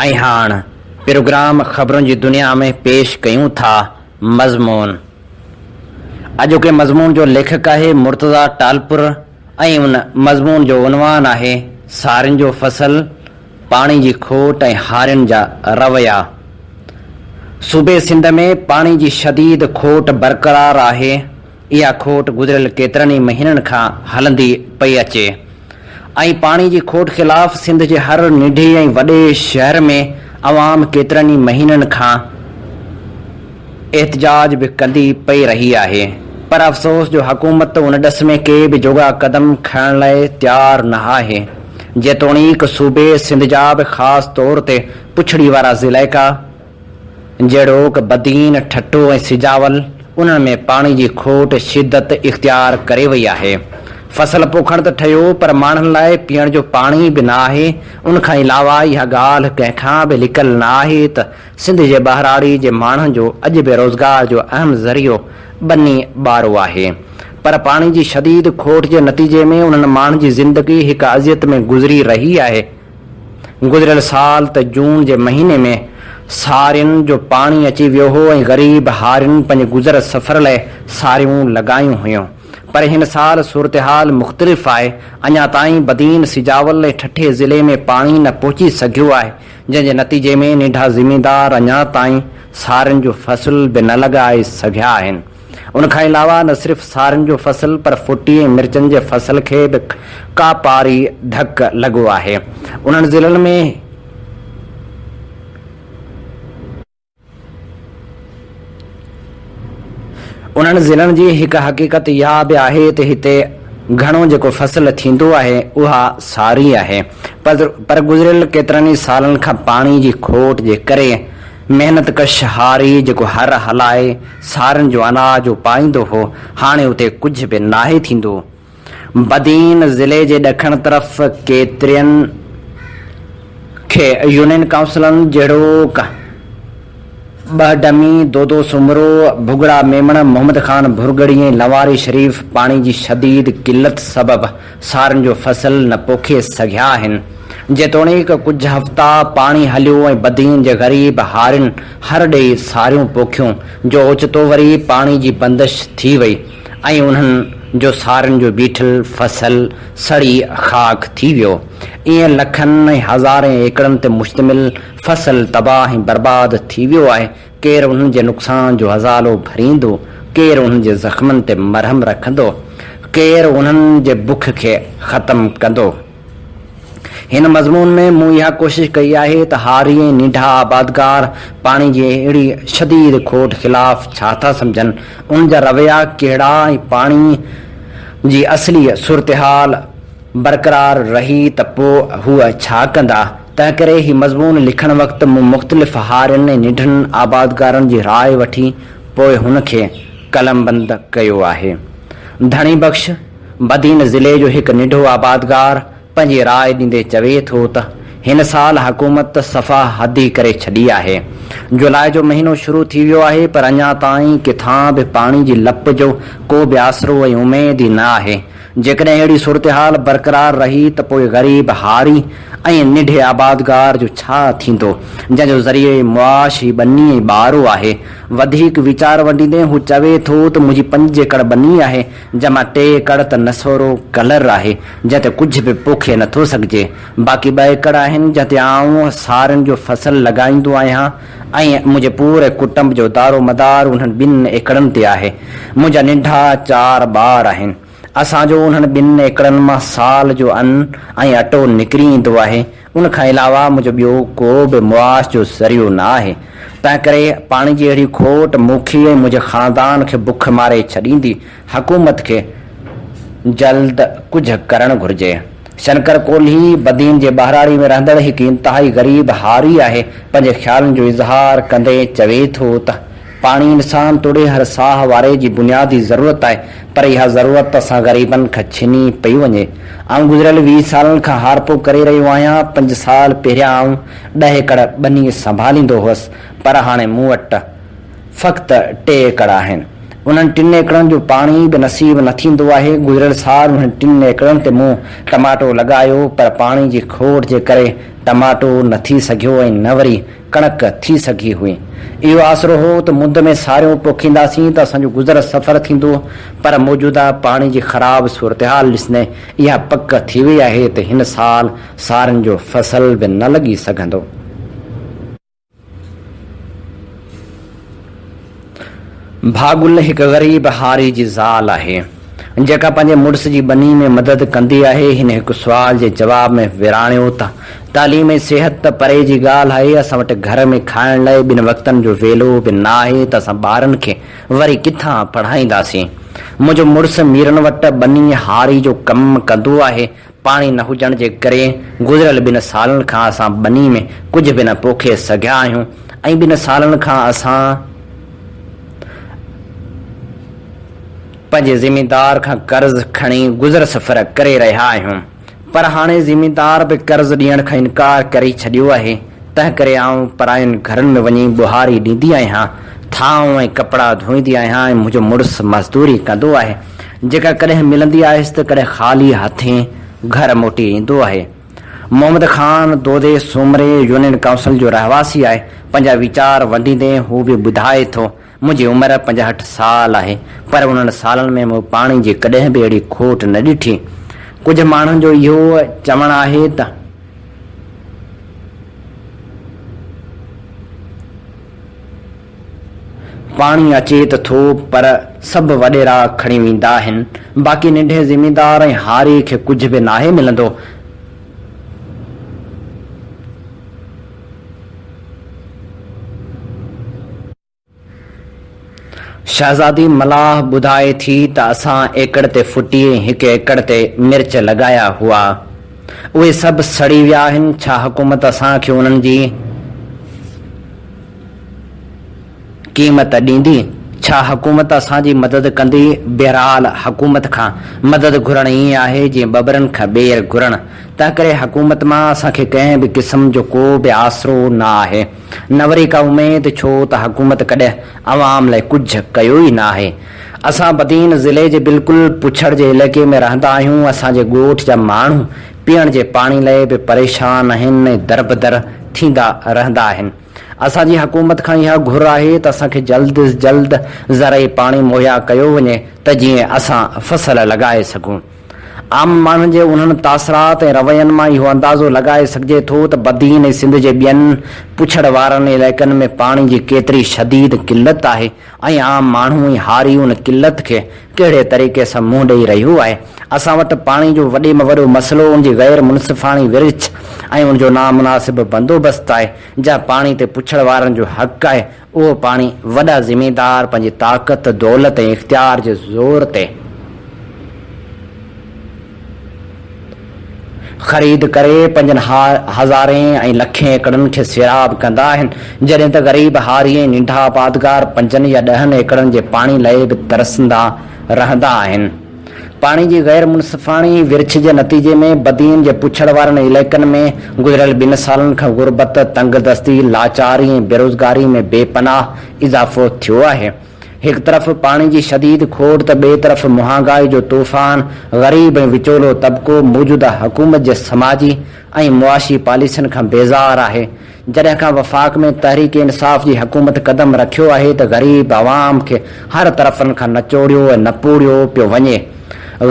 ۽ هاڻ پروگرام خبرن جي دنيا ۾ پيش ڪيون ٿا مضمون. اڄوڪي مضمون جو ليکڪ آهي مرتضيٰ ٽالپر ۽ ان مضمون جو عنوان آهي سارين جو فصل، پاڻي جي کوٽ ۽ هارين جا رويا. صوبي سنڌ ۾ پاڻي جي شديد کوٽ برقرار آهي. اها کوٽ گذريل ڪيترن ئي مهينن کان هلندي پئي اچي ۽ پاڻي جي کوٽ خلاف سنڌ جي هر ننڍي ۽ وڏي شهر ۾ عوام ڪيترن ئي مهينن کان احتجاج به ڪندي پئي رهي آهي پر افسوس جو حڪومت ان ڏس ۾ ڪي به جوڳا قدم کڻڻ لاء تيار نه آهي جيتوڻيڪ صوبي سنڌ جا به خاص طور تي پڇڙي وارا ضلعيقا جهڙوڪ بدين، ٺٽو ۽ سجاول، انهن ۾ پاڻي جي کوٽ شدت اختيار ڪري وئي آهي. فصل پوکڻ ته ٺهيو پر ماڻهن لاء پيئڻ جو پاڻي به نه آهي. ان کان علاوه اها ڳالهه ڪنهن کان به لڪل نه آهي ته سنڌ جي ٻهراڙي جي ماڻهن جو اڄ به روزگار جو اهم ذريعو ٻني ٻارو آهي پر پاڻي جي شديد کوٽ جي نتيجي ۾ انهن ماڻهن جي زندگي هڪ اذيت ۾ گذري رهي آهي. گذريل سال ته جون جي مهيني ۾ سارين جو پاڻي اچي ويو هو ۽ غريب هارين پنهنجي گذر سفر لاء ساريون لڳايون هيون پر هن سال صورتحال مختلف آهي اڃا تائين بدين، سجاول ۽ ٺٽي ضلعي ۾ پاڻي نه پهچي سگهيو آهي جنهن جي نتيجي ۾ ننڍا زميندار اڃا تائين سارين جو فصل به نه لڳائي سگهيا آهن. ان کان علاوه نه صرف سارين جو فصل پر ڦٽي ۽ مرچن جي فصل کي به ڪاپاري ڌڪ لڳو آهي. انهن ضلعن ۾. انهن ضلعن جي هڪ حقيقت اها به آهي ته هتي گهڻو جيڪو فصل ٿيندو آهي اها ساري آهي پر گذريل ڪيترن ئي سالن کان پاڻي جي کوٽ جي ڪري محنت ڪش هاري جيڪو هر هلائي سارين جو اناج اپائيندو هو، هاڻي اتي ڪجهه به ناهي ٿيندو. بدين ضلعي جي ڏکڻ طرف ڪيترين کي يونين ڪائونسلن جهڙوڪ، ٻهڊمي، دودو سومرو، ڀڳڙا ميمڻ، محمد خان ڀرڳڙي ۽ لنواري شريف پاڻي جي شديد قلت سبب سارين جو فصل نه پوکي سگهيا آهن. جيتوڻيڪ ڪجهه هفتا پاڻي هليو ۽ بدين جي غريب هارين هر ڏئي ساريون پوکيون جو اوچتو وري پاڻي جي بندش ٿي وئي ۽ انهن جو سارين جو بيٺل فصل سڙي خاڪ ٿي ويو. ايئن لکن ۽ هزارين ايڪڙن تي مشتمل فصل تباهه ۽ برباد ٿي ويو آهي. ڪير انهن جي نقصان جو ازالو ڀريندو؟ ڪير انهن جي زخمن تي مرهم رکندو؟ ڪير انهن جي بک کي ختم ڪندو؟ هن مضمون ۾ مون اها ڪوشش ڪئي آهي ته هاري ۽ ننڍا آبادگار پاڻي جي اهڙي شديد کوٽ خلاف ڇا ٿا سمجهن، ان جا رويا ڪهڙا ۽ پاڻي جي اصلي صورتحال برقرار رهي ته پوء هو ڇا ڪندا؟ تنهنڪري هي مضمون لکڻ وقت مون مختلف هارين ۽ ننڍن آبادگارن جي راء وٺي پوء هن کي قلمبند ڪيو آهي. ڌڻي بخش بدين ضلعي جو هڪ ننڍو آبادگار پنهنجي راء ڏيندي چوي ٿو ته هن سال حڪومت صفا حد ئي ڪري ڇڏي آهي. جولاء جو مهينو شروع ٿي ويو آهي پر اڃا تائين ڪٿان به پاڻي جي لپ جو ڪو به آسرو ۽ اميد ئي نه آهي. جيڪڏهن اهڙي صورتحال برقرار رهي ته پوء غريب هاري ۽ ننڍي آبادگار جو ڇا ٿيندو، جنهن جو ذريعي معاش هي ٻني ۽ ٻارو آهي. وڌيڪ ويچار ونڊيندي هو چوي ٿو ته منهنجي پنج ايڪڙ ٻني آهي، جنهن مان ٽي ايڪڙ ته نسورو ڪلر آهي، جنهن تي ڪجهه به پوکي نٿو سگهجي. باقي ٻه ايڪڙ آهن، جنهن تي آئون سارين جو فصل لڳائيندو آهيان ۽ منهنجي پوري ڪٽنب جو دارومدار انهن ٻن ايڪڙن تي آهي. منهنجا ننڍا چار ٻار آهن. اسان جو انهن ٻن ايڪڙن مان سال جو ان ۽ اٽو نڪري ايندو آهي. ان کان علاوه منهنجو ٻيو ڪو به معاش جو ذريعو نه آهي. تنهنڪري پاڻي جي اهڙي کوٽ مون کي ۽ منهنجي خاندان کي بک ماري ڇڏيندي. حڪومت کي جلد ڪجهه ڪرڻ گهرجي. شنڪر ڪولهي بدين جي ٻهراڙي ۾ رهندڙ هڪ انتهائي غريب هاري آهي. پنهنجي خيالن جو اظهار ڪندي چوي ٿو ته. پاڻي انسان توڙي هر ساهه واري جي بنيادي ضرورت آهي، پر اها ضرورت اسان غريبن کان ڇني پئي وڃي. آئون گذريل 20 سالن کان هارپو ڪري رهيو آهيان، پنج سال پهريان آئون ڏهه ايڪڙ ٻني سنڀاليندو هئس، پر هاڻي مون وٽ فقط ٽي ايڪڙ آهن. انهن ٽن ايڪڙن جو پاڻي به نصيب نه ٿيندو آهي. گذريل سال انهن ٽن ايڪڙن تي مون ٽماٽو لڳايو، پر پاڻي جي کوٽ جي ڪري ٽماٽو نه ٿي سگهيو ۽ نه وري ڪڻڪ ٿي سگهي هئي. اهو آسرو هو ته مند ۾ ساريون پوکينداسين ته اسان جو گذر سفر ٿيندو، پر موجوده پاڻي جي خراب صورتحال ڏسندي اها پڪ ٿي وئي آهي ته هن سال سارين جو فصل به نه لڳي سگهندو. ڀاڳل هڪ غريب هاري جي زال آهي، جيڪا پنهنجي مڙس جي ٻني ۾ مدد ڪندي آهي. هن هڪ سوال جي جواب ۾ وراڻيو ته، تعليم ۽ صحت ته پري جي ڳالهه آهي، اسان وٽ گهر ۾ کائڻ لاء ٻن وقتن جو ويلو به نه آهي ته اسان ٻارن کي وري ڪٿان پڙهائينداسين. منهنجو مڙس ميرن وٽ ٻني هاري جو ڪم ڪندو آهي، پاڻي نه هجڻ جي ڪري گذريل ٻن سالن کان اسان ٻني ۾ ڪجهه به نه پوکي سگهيا آهيون ۽ ٻن سالن کان اسان پنهنجي زميندار کان قرض کڻي گذر سفر ڪري رهيا آهيون پر هاڻي زميندار به قرض ڏيڻ کان انڪار ڪري ڇڏيو آهي. تنهنڪري آئون پراين گهرن ۾ وڃي ٻهاري ڏيندي آهيان، ٿانو ۽ ڪپڙا ڌوئيندي آهيان ۽ منهنجو مڙس مزدوري ڪندو آهي، جيڪا ڪڏهن ملندي آهيس ته ڪڏهن خالي هٿين گهر موٽي ايندو آهي. محمد خان دودي سومري يونين ڪائونسل جو رهواسي آهي. پنهنجا ويچار ونڊيندي هو به ٻڌائي ٿو، منهنجي عمر 65 سال آهي، پر انهن سالن ۾ مون پاڻي جي ڪڏهن به اهڙي کوٽ نه ڏٺي. ڪجهه ماڻهن جو اهو چوڻ آهي ته. پاڻي اچي ته ٿو پر سڀ وڏيرا کڻي ويندا آهن، باقي ننڍي زميندار ۽ هاري کي ڪجهه به ناهي ملندو. شهزادي ملاح ٻڌائي ٿي ته اسان ايڪڙ تي ڦٽي ۽ هڪ ايڪڙ تي مرچ لڳايا هئا. اهي سڀ سڙي ويا آهن. ڇا حڪومت اسان کي انهن جي قيمت ڏيندي؟ ڇا حڪومت اسان جي مدد ڪندي؟ بهرحال حڪومت کان مدد گهرڻ ائين آهي جيئن ٻٻرن کان ٻير گهرڻ. تنهنڪري حڪومت مان اسان کي ڪنهن به قسم جو ڪو به آسرو نه آهي. نه وري ڪا اميد ڇو ته حڪومت ڪڏهن عوام لاء ڪجهه ڪيو ئي نه آهي. اسان بدين ضلعي جي بلڪل پڇڙ جي علائقي ۾ رهندا آهيون اسان جي ڳوٺ جا ماڻهو پيئڻ جي پاڻي لاء به پريشان آهن ۽ دربدر ٿيندا رهندا آهن. اسان جي حڪومت کان اها گهر آهي ته اسان کي جلد از جلد زرعي پاڻي مهيا ڪيو وڃي ته جيئن اسان فصل لڳائي سگهون. عام ماڻهن جي انهن تاثرات ۽ روين مان اهو اندازو لڳائي سگهجي ٿو ته بدين ۽ سنڌ جي ٻين پڇڙ وارن علائقن ۾ پاڻي جي ڪيتري شديد قلت آهي ۽ عام ماڻهو ۽ هاري ان قلت کي ڪهڙي طريقي سان منهن ڏئي رهيو آهي. اسان وٽ پاڻي جو وڏي ۾ وڏو مسئلو ان جي غير منصفاڻي ورڇ ۽ ان جو نامناسب بندوبست آهي. جنهن پاڻي تي پڇڙ وارن جو حق آهي، اهو پاڻي وڏا زميندار پنهنجي طاقت، دولت ۽ اختيار جي زور تي خريد ڪري پنهنجن هزارين ۽ لکين ايڪڙن کي سيراب ڪندا آهن، جڏهن ته غريب هاري ۽ ننڍا آبادگار پنجن يا ڏهن ايڪڙن جي پاڻي لئه به ترسندا رهندا آهن. پاڻي جي غير منصفاڻي ورڇ جي نتيجي ۾ بدين جي پڇڙ وارن علائقن ۾ گذريل ٻن سالن کان غربت، تنگدستي، لاچاري ۽ بيروزگاري ۾ بي پناهه اضافو ٿيو آهي. هڪ طرف پاڻي جي شديد کوٽ ته ٻئي طرف مهانگائي جو طوفان، غريب ۽ وچولو طبقو موجوده حڪومت جي سماجي ۽ معاشي پاليسين کان بيزار آهي. جڏهن کان وفاق ۾ تحريڪ انصاف جي حڪومت قدم رکيو آهي ته غريب عوام کي هر طرفن کان نچوڙيو ۽ نپوڙيو پيو وڃي.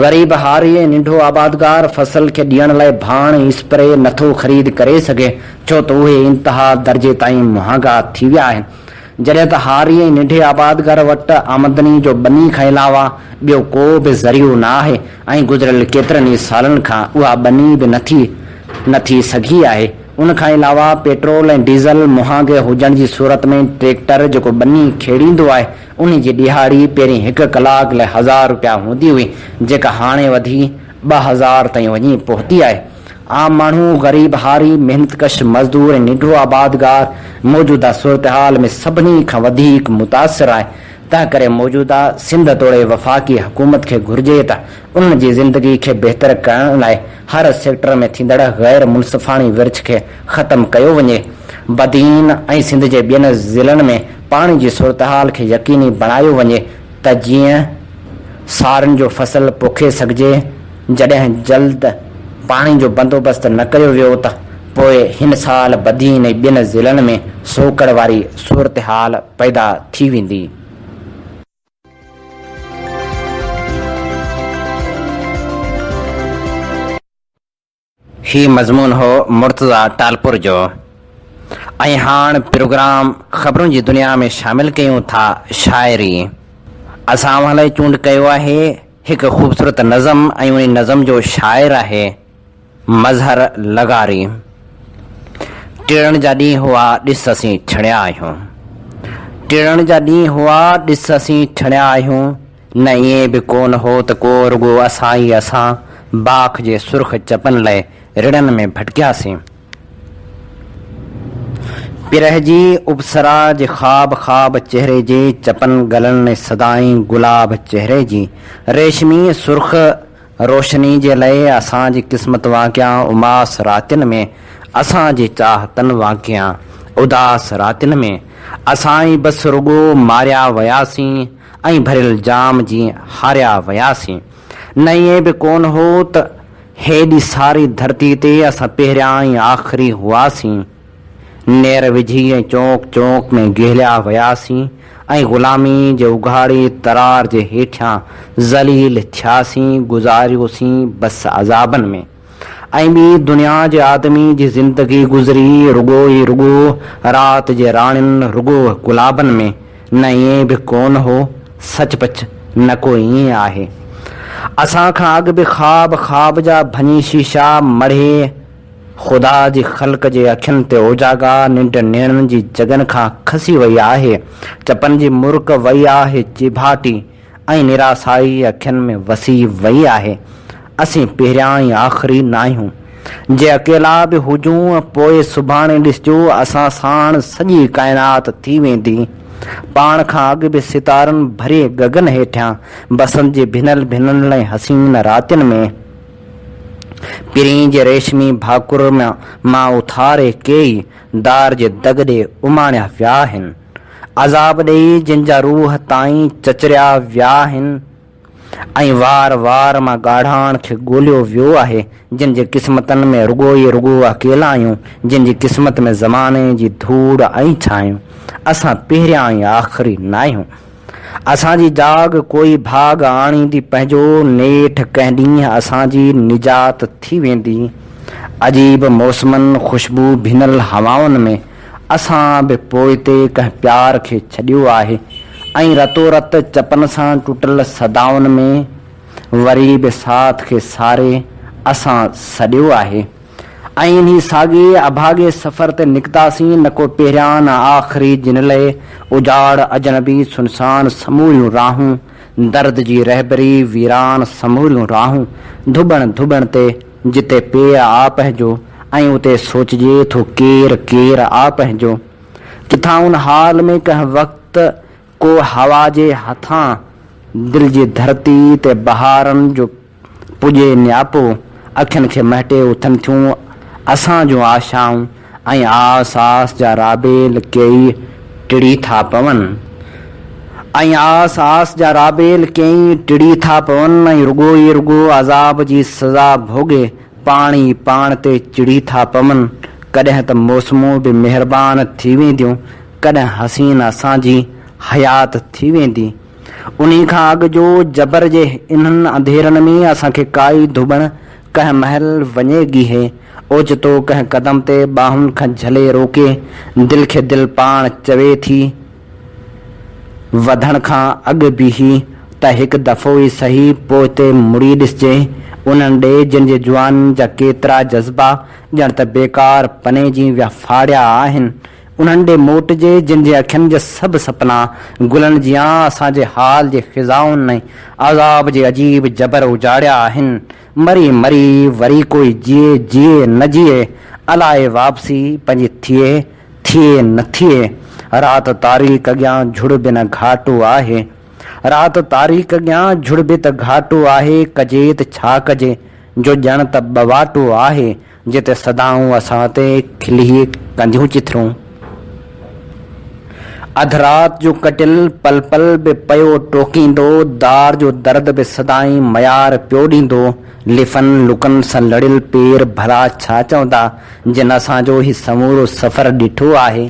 غريب هاري ۽ ننڍو آبادگار فصل کي ڏيڻ لاء ڀاڻ ۽ اسپري نٿو خريد ڪري سگهي ڇو ته اهي انتها درجي تائين مهانگا ٿي ويا آهن. جڏهن ته هاري ۽ ننڍي آبادگار وٽ آمدني جو ٻني کان علاوه ٻيو ڪو به ذريعو نه آهي ۽ گذريل ڪيترن ئي سالن کان اها ٻني به نه ٿي نه ٿي سگهي آهي. ان کان علاوه پيٽرول ۽ ڊيزل مهانگي هجڻ جي صورت ۾ ٽريڪٽر جيڪو ٻني کيڙيندو آهي انهي جي ڏهاڙي پهرين هڪ ڪلاڪ لاء هزار رپيا هوندي هئي جيڪا هاڻي وڌي 2000 تائين وڃي پهتي آهي. عام ماڻهو، غريب هاري، محنت ڪش مزدور ۽ ننڍو آبادگار موجوده صورتحال ۾ سڀني کان وڌيڪ متاثر آهي، تنهنڪري موجوده سنڌ توڙي وفاقي حڪومت کي گهرجي ته انهن جي زندگي کي بهتر ڪرڻ لاء هر سيڪٽر ۾ ٿيندڙ غير منصفاڻي ورڇ کي ختم ڪيو وڃي. بدين ۽ سنڌ جي ٻين ضلعن ۾ پاڻي جي صورتحال کي يقيني بڻايو وڃي ته جيئن سارين جو فصل پوکي سگهجي، جڏهن جلد پاڻي جو بندوبست نه ڪيو ويو ته پوء هن سال بدين ۽ ٻين ضلعن ۾ سوڪڙ واري صورتحال پيدا ٿي ويندي. هي مضمون هو مرتضيٰ ٽالپر جو ۽ هاڻ پروگرام خبرن جي دنيا ۾ شامل ڪيون ٿا شاعري. اسان اوهان لاء چونڊ ڪيو آهي هڪ خوبصورت نظم ۽ انهي نظم جو شاعر آهي مظهر لغاري. ٽڙڻ جا ڏينهن هئا ڏس اسين ڇڻيا آهيون. ٽڙڻ جا ڏينهن هئا ڏس اسين ڇڻيا آهيون. نه ائين به ڪونه هو ته ڪو رڳو اسان ئي اسان باک جي سرخ چپن لئه رڙن ۾ ڀٽڪياسين. پرهه جي اپسرا جي خواب خواب چهري جي چپن ڳلن ۽ سدائين گلاب چهري جي ريشمي سرخ روشني جي لئه اسان جي قسمت وانگيان اماس راتين ۾ اسان جي چاهتن وانگيان اداس راتين ۾ اسان ئي بس رڳو ماريا وياسين ۽ ڀريل جام جيئن هاريا وياسين. نه ائين به ڪونه هو ته هيڏي ساري ڌرتي تي اسان پهريان ۽ آخري هئاسين. نير وجهي ۽ چونڪ چونڪ ۾ گهليا وياسين ۽ غلامي جي اگهاڙي ترار جي هيٺيان ذليل ٿياسين، گذاريوسين بس عذابن ۾. ۽ ٻي دنيا جي آدمي جي زندگي گذري رڳو ئي رڳو رات جي راڻين رڳو گلابن ۾. نه ائين به ڪونه هو، سچ پچ نه ڪو ائين آهي. اسان کان اڳ به خواب خواب جا ڀڃي شيشا مڙهي خدا جي خلق جي اکين تي اوجاڳا ننڊ نيڻن جي جڳن کان کسي وئي آهي، چپن جي مرڪ وئي آهي چيڀاٽي ۽ نراسائي اکين ۾ وسي وئي آهي. اسين پهريان ۽ آخري ناهيون. جي اڪيلا به هجون پوء سڀاڻي ڏسجو اسان ساڻ سڄي ڪائنات ٿي ويندي. پاڻ کان اڳ به ستارن ڀري گگن هيٺيان بسنت جي ڀنل ڀنل ۽ حسين راتين ۾، پرين جي ريشمي ڀاڪر مان اٿاري ڪيئي دار جي دڳ ڏي اماڻيا ويا آهن. عذاب ڏيئي جن جا روح تائين چچريا ويا آهن ۽ وار وار مان ڳاڙهاڻ کي ڳوليو ويو آهي، جن جي قسمتن ۾ رڳو ئي رڳو اڪيلا آهيون، جن جي قسمت ۾ زماني جي ڌوڙ ۽ ڇانيون. اسان پهريان ۽ آخري ناهيون. اسان جي جاڳ ڪوئي ڀاڳ آڻيندي پنهنجو، نيٺ ڪنهن ڏينهن اسان جي نجات ٿي ويندي. عجيب موسمن، خوشبو ڀنل هوائن ۾ اسان به پوئتي ڪنهن پيار کي ڇڏيو آهي ۽ رتو رت چپن سان ٽٽل صدائن ۾ وري به ساٿ کي ساري اسان سڏيو آهي. ۽ انهي ساڳئي اڀاڳي سفر تي نڪتاسين، نه ڪو پهريان نه آخري، جن لئه اجاڙ اجنبي سنسان سموريون راهون، درد جي رهبري ويران سموريون راهون، ڌٻڻ ڌٻڻ تي جتي پيء آ پنهنجو ۽ اتي سوچجي ٿو ڪير ڪير آ پنهنجو، ڪٿان ان حال ۾ ڪنهن وقت ڪو هوا جي هٿان دل جي ڌرتي تي بهارن جو پڄي نياپو، اکين کي مهٽي اٿن ٿيون اسان جون آشائون ۽ آس آس جا رابيل ڪيئي ٽڙي ٿا پون ۽ آس آس جا رابيل ڪيئي ٽڙي ٿا پون ۽ رڳو ئي رڳو عذاب جي سزا ڀوڳي پاڻ ئي پاڻ تي چڙي ٿا پون ڪڏهن ته موسمون به مهربان ٿي وينديون ڪڏهن حسين اسان جي حيات ٿي ويندي. انهي کان اڳ جو جبر جي انهن انڌيرن ۾ اسان کي ڪائي ڌوٻڻ ڪنهن مهل وڃي گيهي، اوچتو ڪنهن قدم تي ٻانهن کان جهلي روڪي، دل کي دل پاڻ چوي ٿي وڌڻ کان اڳ بيهي ته هڪ دفعو ئي سهي پوئتي مڙي ڏسجي انهن ڏي جن جي جوانين جا ڪيترا جذبا ڄڻ ته بيڪار پني جي ويا ڦاڙيا آهن. انهن ڏي موٽجي جن جي اکين جا سڀ سپنا گلن جيان اسان جي حال جي خزائن ۽ عذاب جي عجيب جبر اجاڙيا آهن. مري مري وري ڪوئي جيئي جيئي نه جيئي، الائي واپسي پنهنجي ٿئي ٿئي نه ٿئي. رات تاريڪ اڳيان جھڙ به نه گھاٽو آهي. رات تاريڪ اڳيان جھڙ به ته گھاٽو آهي، ڪجي ته ڇا ڪجي جو ڄڻ ته ٻواٽو آهي. جتي صدائون اسان تي کلي ڪنديون چٿرون. اڌ رات جو ڪٽيل پل پل به پيو ٽوڪيندو، دار جو درد به سدائين ميار پيو ڏيندو. لفن لڪن سان لڙيل پير ڀلا ڇا چوندا، جن اسان جو هي سمورو سفر ڏٺو آهي.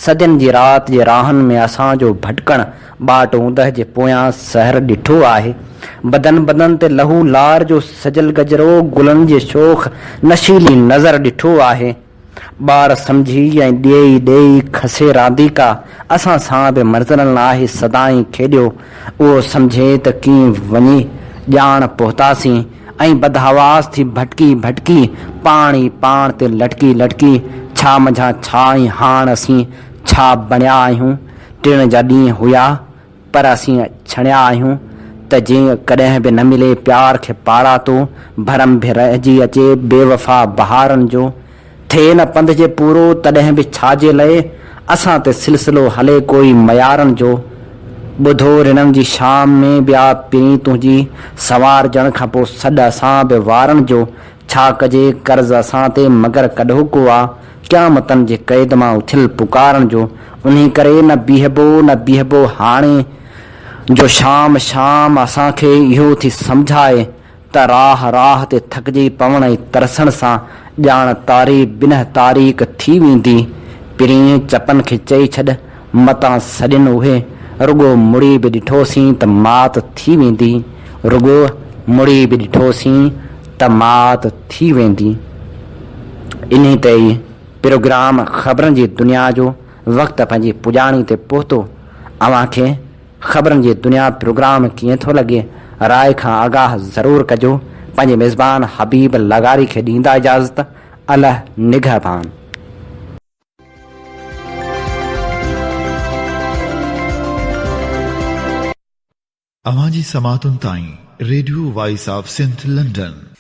صدين جي رات جي راهن ۾ اسان جو ڀٽڪڻ ٻاٽ اوندهه جي پويان سحر ڏٺو آهي. بدن بدن تي لهو لار جو سجل گجرو گلن جي شوخ نشيلي نظر ڏٺو آهي. ٻار سمجهي ۽ ڏيئي ڏيئي کسي رانديڪا اسان سان به منزلن آهي سدائين کيڏيو. اهو سمجهي ته ڪيئن وڃي ڄاڻ پهتاسين. ۽ بدحواس ٿي ڀٽڪي ڀٽڪي پاڻ ئي پاڻ تي لٽڪي لٽڪي ڇا منجهان ڇا ۽ هاڻ اسين ڇا بڻيا آهيون؟ ٽڻ جا ڏينهن هيا پر اسين ڇڻيا آهيون ته جيئن ڪڏهن به نه ملي پيار کي پاراتو ڀرم به رهجي اچي بيوفا بهارن جو ٿئي نه پنڌ جي پورو تڏهن به ڇا جي لئه اسان تي سلسلو هلي ڪوئي ميارن جو ٻڌو رڻن جي شام ۾ به آ پرين تنهنجي سنوارجڻ کان پو سڏ اسان به وارن جو ڇا ڪجي قرض اسان تي مگر ڪڏهوڪو آ قيامتن جي قيد مان اٿيل پڪارن جو انهي ڪري نه بيهبو نه بيهبو هاڻي جو شام شام اسان کي اهو ٿي سمجهائي ته راهه راهه تي ٿڪجي پوڻ ۽ ترسڻ سان ڄاڻ تاري بنهه تاريڪ ٿي ويندي. پرينء چپن کي چئي ڇڏ، متان سڏين اهي، رڳو مڙي به ڏٺوسين ته مات ٿي ويندي. رڳو مڙي به ڏٺوسين ته مات ٿي ويندي. انهي تي ئي پروگرام خبرن جي دنيا جو وقت پنهنجي پڄاڻي تي پهتو. اوهان کي خبرن جي دنيا پروگرام ڪيئن ٿو لڳي راء کان آگاهه ضرور ڪجو پنهنجي ميزبان حبيب لغاري کي ڏيندا اجازت الله نگهبان. اوهان جي سماعتن تائين radio voice of Sindh London.